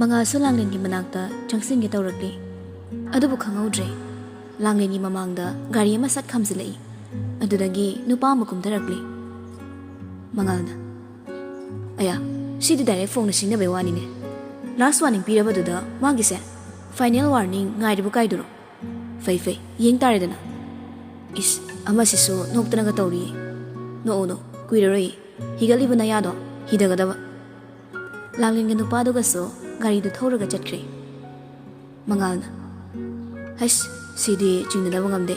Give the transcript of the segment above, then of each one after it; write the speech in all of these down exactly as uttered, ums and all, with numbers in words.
ꯃꯉꯥꯜꯁꯨ ꯂꯥꯡꯂꯦꯟꯒꯤ ꯃꯅꯥꯛꯇ ꯆꯪꯁꯤꯟꯒꯦ ꯇꯧꯔꯛꯂꯤ꯫ ꯑꯗꯨꯕꯨ ꯈꯪꯍꯧꯗ꯭ꯔꯦ, ꯂꯥꯡꯂꯦꯟꯒꯤ ꯃꯃꯥꯡꯗ ꯒꯥꯔꯤ ꯑꯃ ꯁꯠ ꯈꯥꯝꯖꯤꯜꯂꯛꯏ꯫ ꯑꯗꯨꯗꯒꯤ ꯅꯨꯄꯥ ꯑꯃ ꯀꯨꯝꯊꯔꯛꯂꯤ꯫ ꯃꯉꯥꯜꯅ, "ꯑꯌꯥ, ꯁꯤꯗꯤ ꯗꯥꯏꯔꯦꯛ ꯐꯣꯡꯅ ꯁꯤꯡꯅꯕꯩ ꯋꯥꯅꯤꯅꯦ꯫ ꯂꯥꯁ ꯋꯥꯔꯅꯤꯡ ꯄꯤꯔꯕꯗꯨꯗ ꯃꯥꯒꯤꯁꯦ ꯐꯥꯏꯅꯦꯜ ꯋꯥꯔꯅꯤꯡ ꯉꯥꯏꯔꯤꯕ ꯀꯥꯏꯗꯨꯔꯣ? ꯐꯩ ꯐꯩ, ꯌꯦꯡ ꯇꯥꯔꯦꯗꯅ꯫ ꯏꯁ, ꯑꯃꯁꯤꯁꯨ ꯅꯣꯛꯇꯅꯒ ꯇꯧꯔꯤꯌꯦ꯫ ꯅꯣꯛꯎ ꯅꯣꯛꯎ, ꯀꯨꯏꯔꯔꯣꯏꯌꯦ꯫ ꯍꯤꯒꯠꯂꯤꯕ ꯅꯌꯥꯗꯣ ꯍꯤꯗꯒꯗꯕ꯫" ꯂꯥꯡꯂꯦꯟꯒ ꯅꯨꯄꯥꯗꯨꯒꯁꯨ ꯒꯥꯔꯤꯗꯨ ꯊꯧꯔꯒ ꯆꯠꯈ꯭ꯔꯦ꯫ ꯃꯉꯥꯜꯅ, "ꯍꯩꯁ, ꯁꯤꯗꯤ ꯆꯤꯡꯅꯗꯕ ꯉꯝꯗꯦ꯫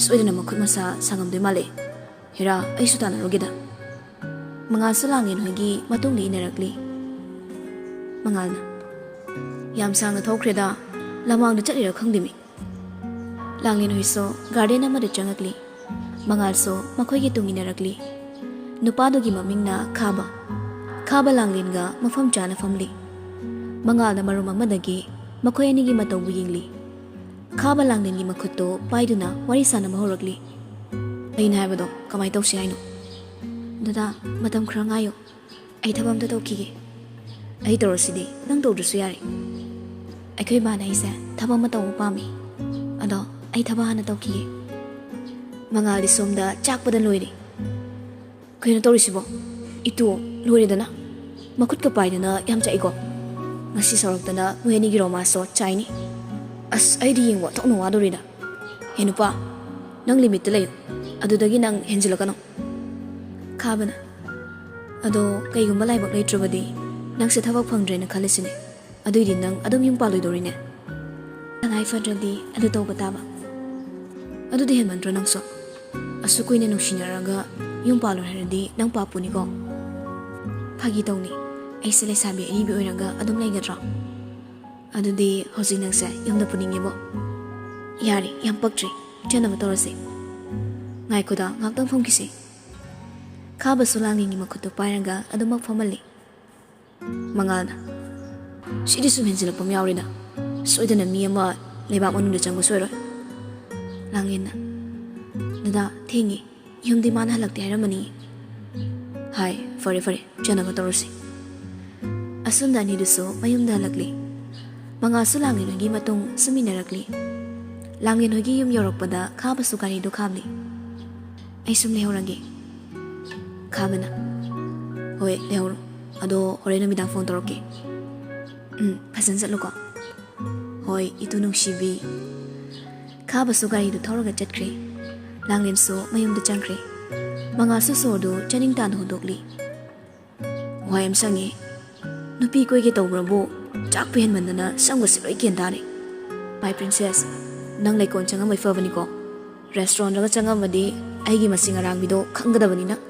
ꯁꯣꯏꯗꯅ ꯃꯈꯨꯠ ꯃꯁꯥ ꯁꯥꯡꯉꯝꯗꯣꯏ ꯃꯥꯜꯂꯦ꯫ ꯍꯦꯔꯥ, ꯑꯩꯁꯨ ꯇꯥꯟꯅꯔꯨꯒꯦꯗ꯫" ꯃꯉꯥꯜꯁꯨ ꯂꯥꯡꯂꯦꯟ ꯍꯣꯏꯒꯤ ꯃꯇꯨꯡꯗ ꯏꯟꯅꯔꯛꯂꯤ꯫ ꯃꯉꯥꯜꯅ, "ꯌꯥꯝ ꯁꯥꯡꯅ ꯊꯧꯈ꯭ꯔꯦꯗ, ꯂꯃꯥꯡꯗ ꯆꯠꯂꯤꯔꯥ ꯈꯪꯗꯦꯃꯤ꯫" ꯂꯥꯡꯂꯦꯟ ꯍꯣꯏꯁꯨ ꯒꯥꯔꯗꯦꯟ ꯑꯃꯗ ꯆꯪꯉꯛꯂꯤ꯫ ꯃꯉꯥꯜꯁꯨ ꯃꯈꯣꯏꯒꯤ ꯇꯨꯡ ꯏꯟꯅꯔꯛꯂꯤ꯫ ꯅꯨꯄꯥꯗꯨꯒꯤ ꯃꯃꯤꯡꯅ ꯈꯥꯕ꯫ ꯈꯥꯕ ꯂꯥꯡꯂꯦꯟꯒ ꯃꯐꯝ ꯆꯥꯅ ꯐꯝꯂꯤ꯫ ꯃꯉꯥꯜꯅ ꯃꯔꯨꯝ ꯑꯃꯗꯒꯤ ꯃꯈꯣꯏ ꯑꯅꯤꯒꯤ ꯃꯇꯧꯕꯨ ꯌꯦꯡꯂꯤ꯫ ꯈꯥꯕ ꯂꯥꯡꯂꯦꯟꯒꯤ ꯃꯈꯨꯠꯇꯨ ꯄꯥꯏꯗꯨꯅ ꯋꯥꯔꯤ ꯁꯥꯟꯅꯕ ꯍꯧꯔꯛꯂꯤ꯫ "ꯑꯩꯅ ꯍꯥꯏꯕꯗꯣ ꯀꯃꯥꯏ ꯇꯧꯁꯤ ꯍꯥꯏꯅꯣ?" "ꯗꯗꯥ, ꯃꯇꯝ ꯈꯔ ꯉꯥꯏꯌꯨ꯫ ꯑꯩ ꯊꯕꯛ ꯑꯝꯇ ꯇꯧꯈꯤꯒꯦ꯫" "ꯑꯩ ꯇꯧꯔꯁꯤꯗꯤ, ꯅꯪ ꯇꯧꯗ꯭ꯔꯁꯨ ꯌꯥꯔꯦ꯫" "ꯑꯩꯈꯣꯏ ꯏꯃꯥꯅ ꯑꯩꯁꯦ ꯊꯕꯛ ꯑꯃ ꯇꯧꯕ ꯄꯥꯝꯃꯤ꯫ ꯑꯗꯣ ꯑꯩ ꯊꯕꯛ ꯍꯥꯟꯅ ꯇꯧꯈꯤꯒꯦ꯫" ꯃꯉꯥꯜꯗꯤ ꯁꯣꯝꯗ ꯆꯥꯛꯄꯗ ꯂꯣꯏꯔꯦ꯫ "ꯀꯩꯅꯣ ꯇꯧꯔꯤꯁꯤꯕꯣ? ꯏꯇꯨ, ꯂꯣꯏꯔꯦꯗꯅ꯫ ꯃꯈꯨꯠꯀ ꯄꯥꯏꯗꯅ ꯌꯥꯝ ꯆꯥꯛꯏꯀꯣ꯫ ꯉꯁꯤ ꯁꯥꯎꯔꯛꯇꯅ ꯃꯣꯏ ꯑꯅꯤꯒꯤ ꯔꯣꯃꯥꯟꯁꯇꯣ ꯆꯥꯏꯅꯤ꯫ ꯑꯁ, ꯑꯩꯗꯤ ꯌꯦꯡꯕ ꯑꯣꯟꯊꯣꯛꯅ ꯋꯥꯗꯣꯔꯤꯗ꯫ ꯍꯦ ꯅꯨꯄꯥ, ꯅꯪ ꯂꯤꯃꯤꯠꯇ ꯂꯩꯌꯨ꯫ ꯑꯗꯨꯗꯒꯤ ꯅꯪ ꯍꯦꯟꯖꯤꯜꯂꯛꯀꯅꯨ꯫" ꯈꯥꯕꯅ, "ꯑꯗꯣ ꯀꯩꯒꯨꯝꯕ ꯂꯥꯏꯕꯛ ꯂꯩꯇ꯭ꯔꯕꯗꯤ ꯅꯪꯁꯦ ꯊꯕꯛ ꯐꯪꯗ꯭ꯔꯦꯅ ꯈꯜꯂꯁꯤꯅꯦ꯫ ꯑꯗꯨꯏꯗꯤ ꯅꯪ ꯑꯗꯨꯝ ꯌꯨꯝ ꯄꯥꯜꯂꯣꯏꯗꯧꯔꯤꯅꯦ꯫" "ꯇꯉꯥꯏ ꯐꯗ꯭ꯔꯗꯤ ꯑꯗꯨ ꯇꯧꯕ ꯇꯥꯕ꯫" "ꯑꯗꯨꯗꯤ ꯍꯦꯟꯃꯟꯗ꯭ꯔꯣ ꯅꯪꯁꯨ? ꯑꯁꯨꯛ ꯀꯨꯏꯅ ꯅꯨꯡꯁꯤꯅꯔꯒ ꯌꯨꯝ ꯄꯥꯜꯂꯣꯏ ꯍꯥꯏꯔꯗꯤ ꯅꯪ ꯄꯥꯞꯄꯨꯅꯤꯀꯣ꯫" "ꯐꯥꯒꯤ ꯇꯧꯅꯤ, ꯑꯩꯁꯦ ꯂꯩꯁꯥꯕꯤ ꯑꯔꯤꯕꯤ ꯑꯣꯏꯔꯒ ꯑꯗꯨꯝ ꯂꯩꯒꯗ꯭ꯔꯣ? ꯑꯗꯨꯗꯤ ꯍꯧꯖꯤꯛ ꯅꯪꯁꯦ ꯌꯨꯝꯗ ꯄꯨꯅꯤꯡꯉꯤꯕꯣ? ꯌꯥꯔꯦ, ꯌꯥꯝ ꯄꯛꯇ꯭ꯔꯦ, ꯆꯠꯅꯕ ꯇꯧꯔꯁꯦ꯫ ꯉꯥꯏꯈꯣꯗ, ꯉꯥꯛꯇꯪ ꯐꯝꯈꯤꯁꯤ꯫" ꯈꯥꯕꯁꯨ ꯂꯥꯡꯂꯦꯟꯒꯤ ꯃꯈꯨꯠꯇꯨ ꯄꯥꯏꯔꯒ ꯑꯗꯨꯃꯛ ꯐꯝꯍꯜꯂꯤ꯫ ꯃꯉꯥꯜꯅ, "ꯁꯤꯗꯤ ꯁꯨꯝ ꯍꯦꯟꯖꯤꯜꯂꯛꯄ ꯑꯃ ꯌꯥꯎꯔꯦꯗ꯫ ꯁꯣꯏꯗꯅ ꯃꯤ ꯑꯃ ꯂꯩꯕꯥꯛ ꯃꯅꯨꯡꯗ ꯆꯪꯕ ꯁꯣꯏꯔꯣꯏ꯫" ꯂꯥꯡꯂꯦꯟꯅ, "ꯗꯗꯥ, ꯊꯦꯡꯉꯦ꯫ ꯌꯨꯝꯗꯤ ꯃꯥꯅ ꯍꯜꯂꯛꯇꯦ ꯍꯥꯏꯔꯝꯃꯅꯤ꯫" "ꯍꯥꯏ, ꯐꯔꯦ ꯐꯔꯦ, ꯆꯠꯅꯕ ꯇꯧꯔꯁꯤ꯫" ꯑꯁꯨꯝꯅ ꯑꯅꯤꯗꯨꯁꯨ ꯃꯌꯨꯝꯗ ꯍꯜꯂꯛꯂꯤ꯫ ꯃꯉꯥꯜꯁꯨ ꯂꯥꯡꯂꯦꯟ ꯍꯣꯏꯒꯤ ꯃꯇꯨꯡ ꯁꯨꯝ ꯏꯟꯅꯔꯛꯂꯤ꯫ ꯂꯥꯡꯂꯦꯟ ꯍꯣꯏꯒꯤ ꯌꯨꯝ ꯌꯧꯔꯛꯄꯗ ꯈꯥꯕꯁꯨ ꯒꯥꯔꯤꯗꯨ ꯈꯥꯝꯂꯤ꯫ "ꯑꯩ ꯁꯨꯝ ꯂꯩꯍꯧꯔꯒꯦ꯫" ꯈꯥꯕꯅ, "ꯍꯣꯏ, ꯂꯩꯍꯧꯔꯣ꯫ ꯑꯗꯣ ꯍꯣꯔꯦꯟ ꯅꯨꯃꯤꯗꯥꯡ ꯐꯣꯟ ꯇꯧꯔꯛꯀꯦ꯫ ꯎꯝ, ꯐꯖꯅ ꯆꯠꯂꯨꯀꯣ꯫" "ꯍꯣꯏ, ꯏꯇꯨ ꯅꯨꯡꯁꯤꯕꯤ꯫" ꯈꯥꯕꯁꯨ ꯒꯥꯔꯤꯗꯨ ꯊꯧꯔꯒ ꯆꯠꯈ꯭ꯔꯦ꯫ ꯂꯥꯡꯂꯦꯟꯁꯨ ꯃꯌꯨꯝꯗ ꯆꯪꯈ꯭ꯔꯦ꯫ ꯃꯉꯥꯜꯁꯨ ꯁꯣꯔꯗꯨ ꯆꯥꯅꯤꯡ ꯇꯥꯅ ꯍꯣꯟꯗꯣꯛꯂꯤ꯫ "ꯋꯥ ꯌꯥꯝ ꯁꯪꯉꯦ꯫ ꯅꯨꯄꯤ ꯀꯣꯏꯒꯦ ꯇꯧꯕ꯭ꯔꯕꯨ ꯆꯥꯛꯄꯨ ꯍꯦꯟꯃꯟꯗꯅ ꯁꯝꯒꯁꯦ ꯂꯣꯏ ꯀꯦꯟ ꯇꯥꯔꯦ꯫ My princess, ꯅꯪ ꯂꯩꯀꯣꯜ ꯆꯪꯉꯝꯕꯩ ꯐꯕꯅꯤꯀꯣ꯫ Restaurantꯒ ꯆꯪꯉꯝꯃꯗꯤ ꯑꯩꯒꯤ ꯃꯁꯤꯡ ꯑꯔꯥꯡꯕꯤꯗꯣ ꯈꯪꯒꯗꯕꯅꯤ ꯅꯪ꯫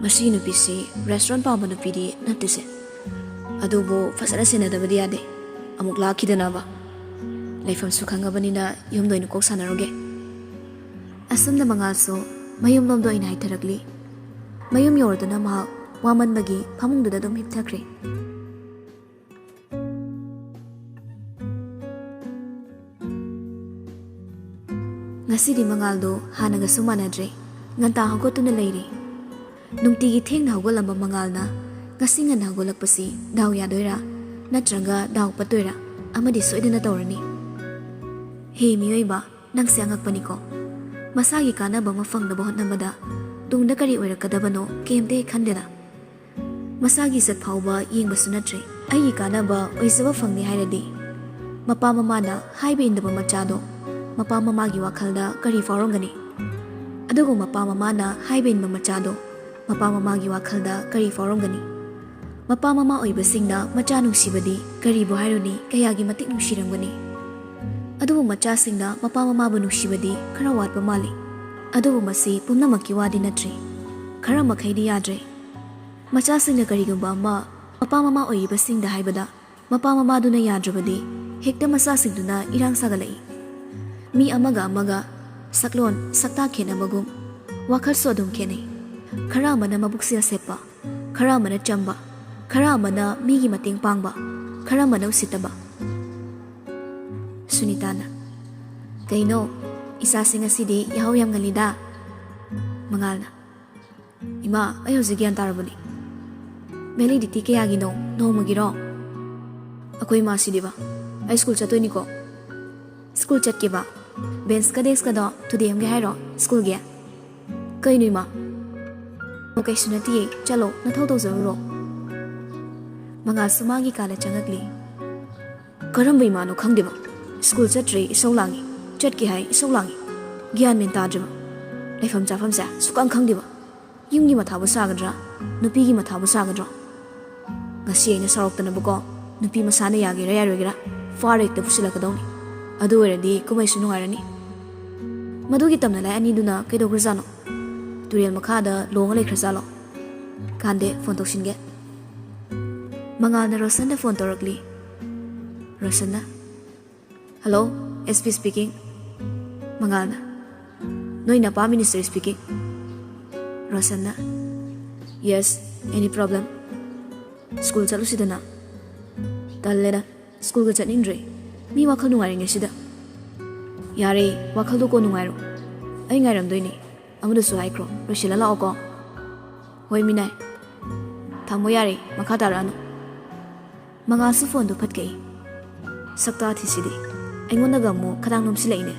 ꯃꯁꯤꯒꯤ ꯅꯨꯄꯤꯁꯤ restaurant ꯄꯥꯝꯕ ꯅꯨꯄꯤꯗꯤ ꯅꯠꯇꯦꯁꯦ꯫ ꯑꯗꯨꯕꯨ ꯐꯖꯅ ꯁꯦꯟꯅꯗꯕꯗꯤ ꯌꯥꯗꯦ꯫ ꯑꯃꯨꯛ ꯂꯥꯛꯈꯤꯗꯅꯕ꯫ ꯂꯩꯐꯝꯁꯨ ꯈꯪꯉꯕꯅꯤꯅ ꯌꯨꯝꯗ ꯑꯣꯏꯅ ꯀꯣꯛ ꯁꯥꯟꯅꯔꯨꯒꯦ꯫" ꯑꯁꯨꯝꯅ ꯃꯉꯥꯜꯁꯨ ꯃꯌꯨꯝꯂꯣꯝꯗ ꯑꯣꯏꯅ ꯍꯥꯏꯊꯔꯛꯂꯤ꯫ ꯃꯌꯨꯝ ꯌꯧꯔꯗꯨꯅ ꯃꯍꯥꯛ ꯋꯥꯃꯟꯕꯒꯤ ꯐꯃꯨꯡꯗꯨꯗ ꯑꯗꯨꯝ ꯍꯤꯞꯊꯈ꯭ꯔꯦ꯫ ꯉꯁꯤꯗꯤ ꯃꯉꯥꯜꯗꯣ ꯍꯥꯟꯅꯒꯁꯨ ꯃꯥꯟꯅꯗ꯭ꯔꯦ꯫ ꯉꯟꯇꯥ ꯍꯧꯒꯠꯇꯨꯅ ꯂꯩꯔꯦ꯫ ꯅꯨꯡꯇꯤꯒꯤ ꯊꯦꯡꯅ ꯍꯧꯒꯠꯂꯝꯕ ꯃꯉꯥꯜꯅ ꯉꯁꯤ ꯉꯟꯅ ꯍꯧꯒꯠꯂꯛꯄꯁꯤ ꯗꯥꯎ ꯌꯥꯗꯣꯏꯔꯥ ꯅꯠꯇ꯭ꯔꯒ ꯗꯥꯎ ꯄꯠꯇꯣꯏꯔꯥ ꯑꯃꯗꯤ ꯁꯣꯏꯗꯅ ꯇꯧꯔꯅꯤ꯫ ꯍꯦ ꯃꯤꯑꯣꯏꯕ, ꯅꯪꯁꯦ ꯑꯉꯛꯄꯅꯤꯀꯣ꯫ ꯃꯁꯥꯒꯤ ꯀꯥꯟꯅꯕ ꯑꯃ ꯐꯪꯅꯕ ꯍꯣꯠꯅꯕꯗ ꯇꯨꯡꯗ ꯀꯔꯤ ꯑꯣꯏꯔꯛꯀꯗꯕꯅꯣ ꯀꯩꯝꯇ ꯍꯦꯛ ꯈꯟꯗꯦꯗ꯫ ꯃꯁꯥꯒꯤ ꯏꯖꯠ ꯐꯥꯎꯕ ꯌꯦꯡꯕꯁꯨ ꯅꯠꯇ꯭ꯔꯦ꯫ ꯑꯩꯒꯤ ꯀꯥꯟꯅꯕ ꯑꯣꯏꯖꯕ ꯐꯪꯅꯤ ꯍꯥꯏꯔꯗꯤ ꯃꯄꯥ ꯃꯃꯥꯅ ꯍꯥꯏꯕ ꯏꯟꯗꯕ ꯃꯆꯥꯗꯣ ꯃꯄꯥ ꯃꯃꯥꯒꯤ ꯋꯥꯈꯜꯗ ꯀꯔꯤ ꯐꯥꯎꯔꯝꯒꯅꯤ? ꯑꯗꯨꯕꯨ ꯃꯄꯥ ꯃꯃꯥꯅ ꯍꯥꯏꯕ ꯏꯟꯕ ꯃꯆꯥꯗꯣ ꯃꯄꯥ ꯃꯃꯥꯒꯤ ꯋꯥꯈꯜꯗ ꯀꯔꯤ ꯐꯥꯎꯔꯝꯒꯅꯤ? ꯃꯄꯥ ꯃꯃꯥ ꯑꯣꯏꯕꯁꯤꯡꯅ ꯃꯆꯥ ꯅꯨꯡꯁꯤꯕꯗꯤ ꯀꯔꯤꯕꯨ ꯍꯥꯏꯔꯨꯅꯤ, ꯀꯌꯥꯒꯤ ꯃꯇꯤꯛ ꯅꯨꯡꯁꯤꯔꯝꯒꯅꯤ꯫ ꯑꯗꯨꯕꯨ ꯃꯆꯥꯁꯤꯡꯅ ꯃꯄꯥ ꯃꯃꯥꯕꯨ ꯅꯨꯡꯁꯤꯕꯗꯤ ꯈꯔ ꯋꯥꯠꯄ ꯃꯥꯜꯂꯤ꯫ ꯑꯗꯨꯕꯨ ꯃꯁꯤ ꯄꯨꯝꯅꯃꯛꯀꯤ ꯋꯥꯗꯤ ꯅꯠꯇ꯭ꯔꯤ꯫ ꯈꯔ ꯃꯈꯩꯗꯤ ꯌꯥꯗ꯭ꯔꯦ꯫ ꯃꯆꯥꯁꯤꯡꯅ ꯀꯔꯤꯒꯨꯝꯕ ꯑꯃ ꯃꯄꯥ ꯃꯃꯥ ꯑꯣꯏꯔꯤꯕꯁꯤꯡꯗ ꯍꯥꯏꯕꯗ ꯃꯄꯥ ꯃꯃꯥꯗꯨꯅ ꯌꯥꯗ꯭ꯔꯕꯗꯤ ꯍꯦꯛꯇ ꯃꯆꯥꯁꯤꯡꯗꯨꯅ ꯏꯔꯥꯡ ꯁꯥꯒꯠꯂꯛꯏ꯫ ꯃꯤ ꯑꯃꯒ ꯑꯃꯒ ꯁꯛꯂꯣꯟ ꯁꯛꯇꯥ ꯈꯦꯠꯅꯕꯒꯨꯝ ꯋꯥꯈꯜꯁꯨ ꯑꯗꯨꯝ ꯈꯦꯠꯅꯩ꯫ ꯈꯔ ꯑꯃꯅ ꯃꯕꯨꯛꯆꯦꯜ ꯁꯦꯞꯄ, ꯈꯔ ꯑꯃꯅ ꯆꯝꯕ, ꯈꯔ ꯑꯃꯅ ꯃꯤꯒꯤ ꯃꯇꯦꯡ ꯄꯥꯡꯕ, ꯈꯔ ꯑꯃꯅ ꯎꯁꯤꯠꯇꯕ꯫ ꯁꯨꯅꯤꯇꯥꯅ, "ꯀꯩꯅꯣ, ꯏꯆꯥꯁꯤ ꯉꯁꯤꯗꯤ ꯌꯥꯍꯧ ꯌꯥꯝ ꯉꯜꯂꯤꯗ?" ꯃꯉꯥꯜꯅ, "ꯏꯃꯥ, ꯑꯩ ꯍꯧꯖꯤꯛ ꯒ꯭ꯌꯥꯟ ꯇꯥꯔꯕꯅꯤ꯫ ꯚꯦꯂꯤꯗꯤꯇꯤ ꯀꯌꯥꯒꯤꯅꯣ? ꯅꯣꯡꯃꯒꯤꯔꯣ? ꯑꯩꯈꯣꯏ ꯃꯥꯁꯤꯗꯤꯕ, ꯑꯩ ꯁ꯭ꯀꯨꯜ ꯆꯠꯇꯣꯏꯅꯤꯀꯣ꯫ ꯁ꯭ꯀꯨꯜ ꯆꯠꯀꯦꯕ? ꯕꯦꯟꯁꯀ ꯗꯦꯁꯀꯗꯣ ꯊꯨꯗꯦꯛꯑꯝꯒꯦ ꯍꯥꯏꯔꯣ ꯁ꯭ꯀꯨꯜꯒꯤ? ꯀꯩꯅꯣ ꯏꯃꯥ? ꯑꯣ, ꯀꯩꯁꯨ ꯅꯠꯇꯤꯌꯦ, ꯆꯠꯂꯣ, ꯅꯊꯧ ꯇꯧꯖꯔꯨꯔꯣ꯫ ꯃꯉꯥꯜꯁꯨ ꯃꯥꯒꯤ ꯀꯥꯗ ꯆꯪꯉꯛꯂꯤ꯫ ꯀꯔꯝꯕ ꯏꯃꯥꯅꯣ ꯈꯪꯗꯦꯕ꯫ ꯁ꯭ꯀꯨꯜ ꯆꯠꯇ꯭ꯔꯦ ꯏꯁꯧ ꯂꯥꯡꯉꯤ, ꯆꯠꯀꯦ ꯍꯥꯏ ꯏꯁꯧ ꯂꯥꯡꯉꯤ꯫ ꯒ꯭ꯌꯥꯟ ꯃꯦꯟ ꯇꯥꯗ꯭ꯔꯦꯕ꯫ ꯂꯩꯐꯝ ꯆꯥꯐꯝꯁꯦ ꯁꯨꯛꯈꯪ ꯈꯪꯗꯦꯕ꯫ ꯌꯨꯝꯒꯤ ꯃꯊꯥꯕꯨ ꯁꯥꯒꯗ꯭ꯔꯥ? ꯅꯨꯄꯤꯒꯤ ꯃꯊꯥꯕꯨ ꯁꯥꯒꯗ꯭ꯔꯣ? ꯉꯁꯤ ꯑꯩꯅ ꯁꯥꯎꯔꯛꯇꯅꯕꯀꯣ, ꯅꯨꯄꯤ ꯃꯁꯥꯅ ꯌꯥꯒꯦꯔꯥ ꯌꯥꯔꯣꯏꯒꯦꯔꯥ ꯐꯥꯔ ꯍꯦꯛꯇ ꯄꯨꯁꯤꯜꯂꯛꯀꯗꯧꯅꯤ꯫ ꯑꯗꯨ ꯑꯣꯏꯔꯗꯤ ꯀꯨꯝꯍꯩꯁꯨ ꯅꯨꯡꯉꯥꯏꯔꯅꯤ꯫ ꯃꯗꯨꯒꯤ ꯇꯝꯅ ꯂꯥꯏ ꯑꯅꯤꯗꯨꯅ ꯀꯩꯗꯧꯈ꯭ꯔꯖꯥꯠꯅꯣ? ꯇꯨꯔꯦꯜ ꯃꯈꯥꯗ ꯂꯣꯡꯉ ꯂꯩꯈ꯭ꯔꯖꯥꯠꯂꯣ? ꯀꯥꯟꯗꯦ, ꯐꯣꯟ ꯇꯧꯁꯤꯟꯒꯦ꯫ ꯃꯉꯥꯜꯅ ꯔꯣꯁꯟꯗ ꯐꯣꯟ ꯇꯧꯔꯛꯂꯤ꯫ ꯔꯣꯁꯟꯅ, "Hello, S P speaking." ꯃꯉꯥꯜꯅ, "ꯅꯣꯏ ꯅꯄꯥ ꯃꯤꯅꯤꯁꯇꯔ speaking." ꯔꯣꯁꯟꯅ, "Yes, any problem?" "ꯁ꯭ꯀꯨꯜ ꯆꯠꯂꯨꯁꯤꯗꯅ?" "ꯇꯜꯂꯦꯗ, ꯁ꯭ꯀꯨꯜꯒ ꯆꯠꯅꯤꯡꯗ꯭ꯔꯦ, ꯃꯤ ꯋꯥꯈꯜ ꯅꯨꯡꯉꯥꯏꯔꯤꯉꯩꯁꯤꯗ." "ꯌꯥꯔꯦ, ꯋꯥꯈꯜꯗꯣ ꯀꯣꯟ ꯅꯨꯡꯉꯥꯏꯔꯣ, ꯑꯩ ꯉꯥꯏꯔꯝꯗꯣꯏꯅꯦ꯫ ꯑꯃꯗꯨꯁꯨ ꯍꯥꯏꯈ꯭ꯔꯣ, ꯂꯣꯏꯁꯤꯜꯂ ꯂꯥꯛꯑꯣꯀꯣ?" "ꯍꯣꯏ ꯃꯤꯅꯥꯏ, ꯊꯝꯃꯣ ꯌꯥꯔꯦ, ꯃꯈꯥ ꯇꯥꯔꯛꯑꯅꯨ꯫" ꯃꯉꯥꯜꯁꯨ ꯐꯣꯟꯗꯣ ꯐꯠ ꯀꯛꯏ꯫ "ꯁꯛꯇꯥ ꯊꯤꯁꯤꯗꯤ, ꯑꯩꯉꯣꯟꯗꯒ ꯑꯃꯨꯛ ꯈꯗꯥꯡ ꯅꯣꯝꯁꯤꯜꯂꯛꯏꯅꯦ,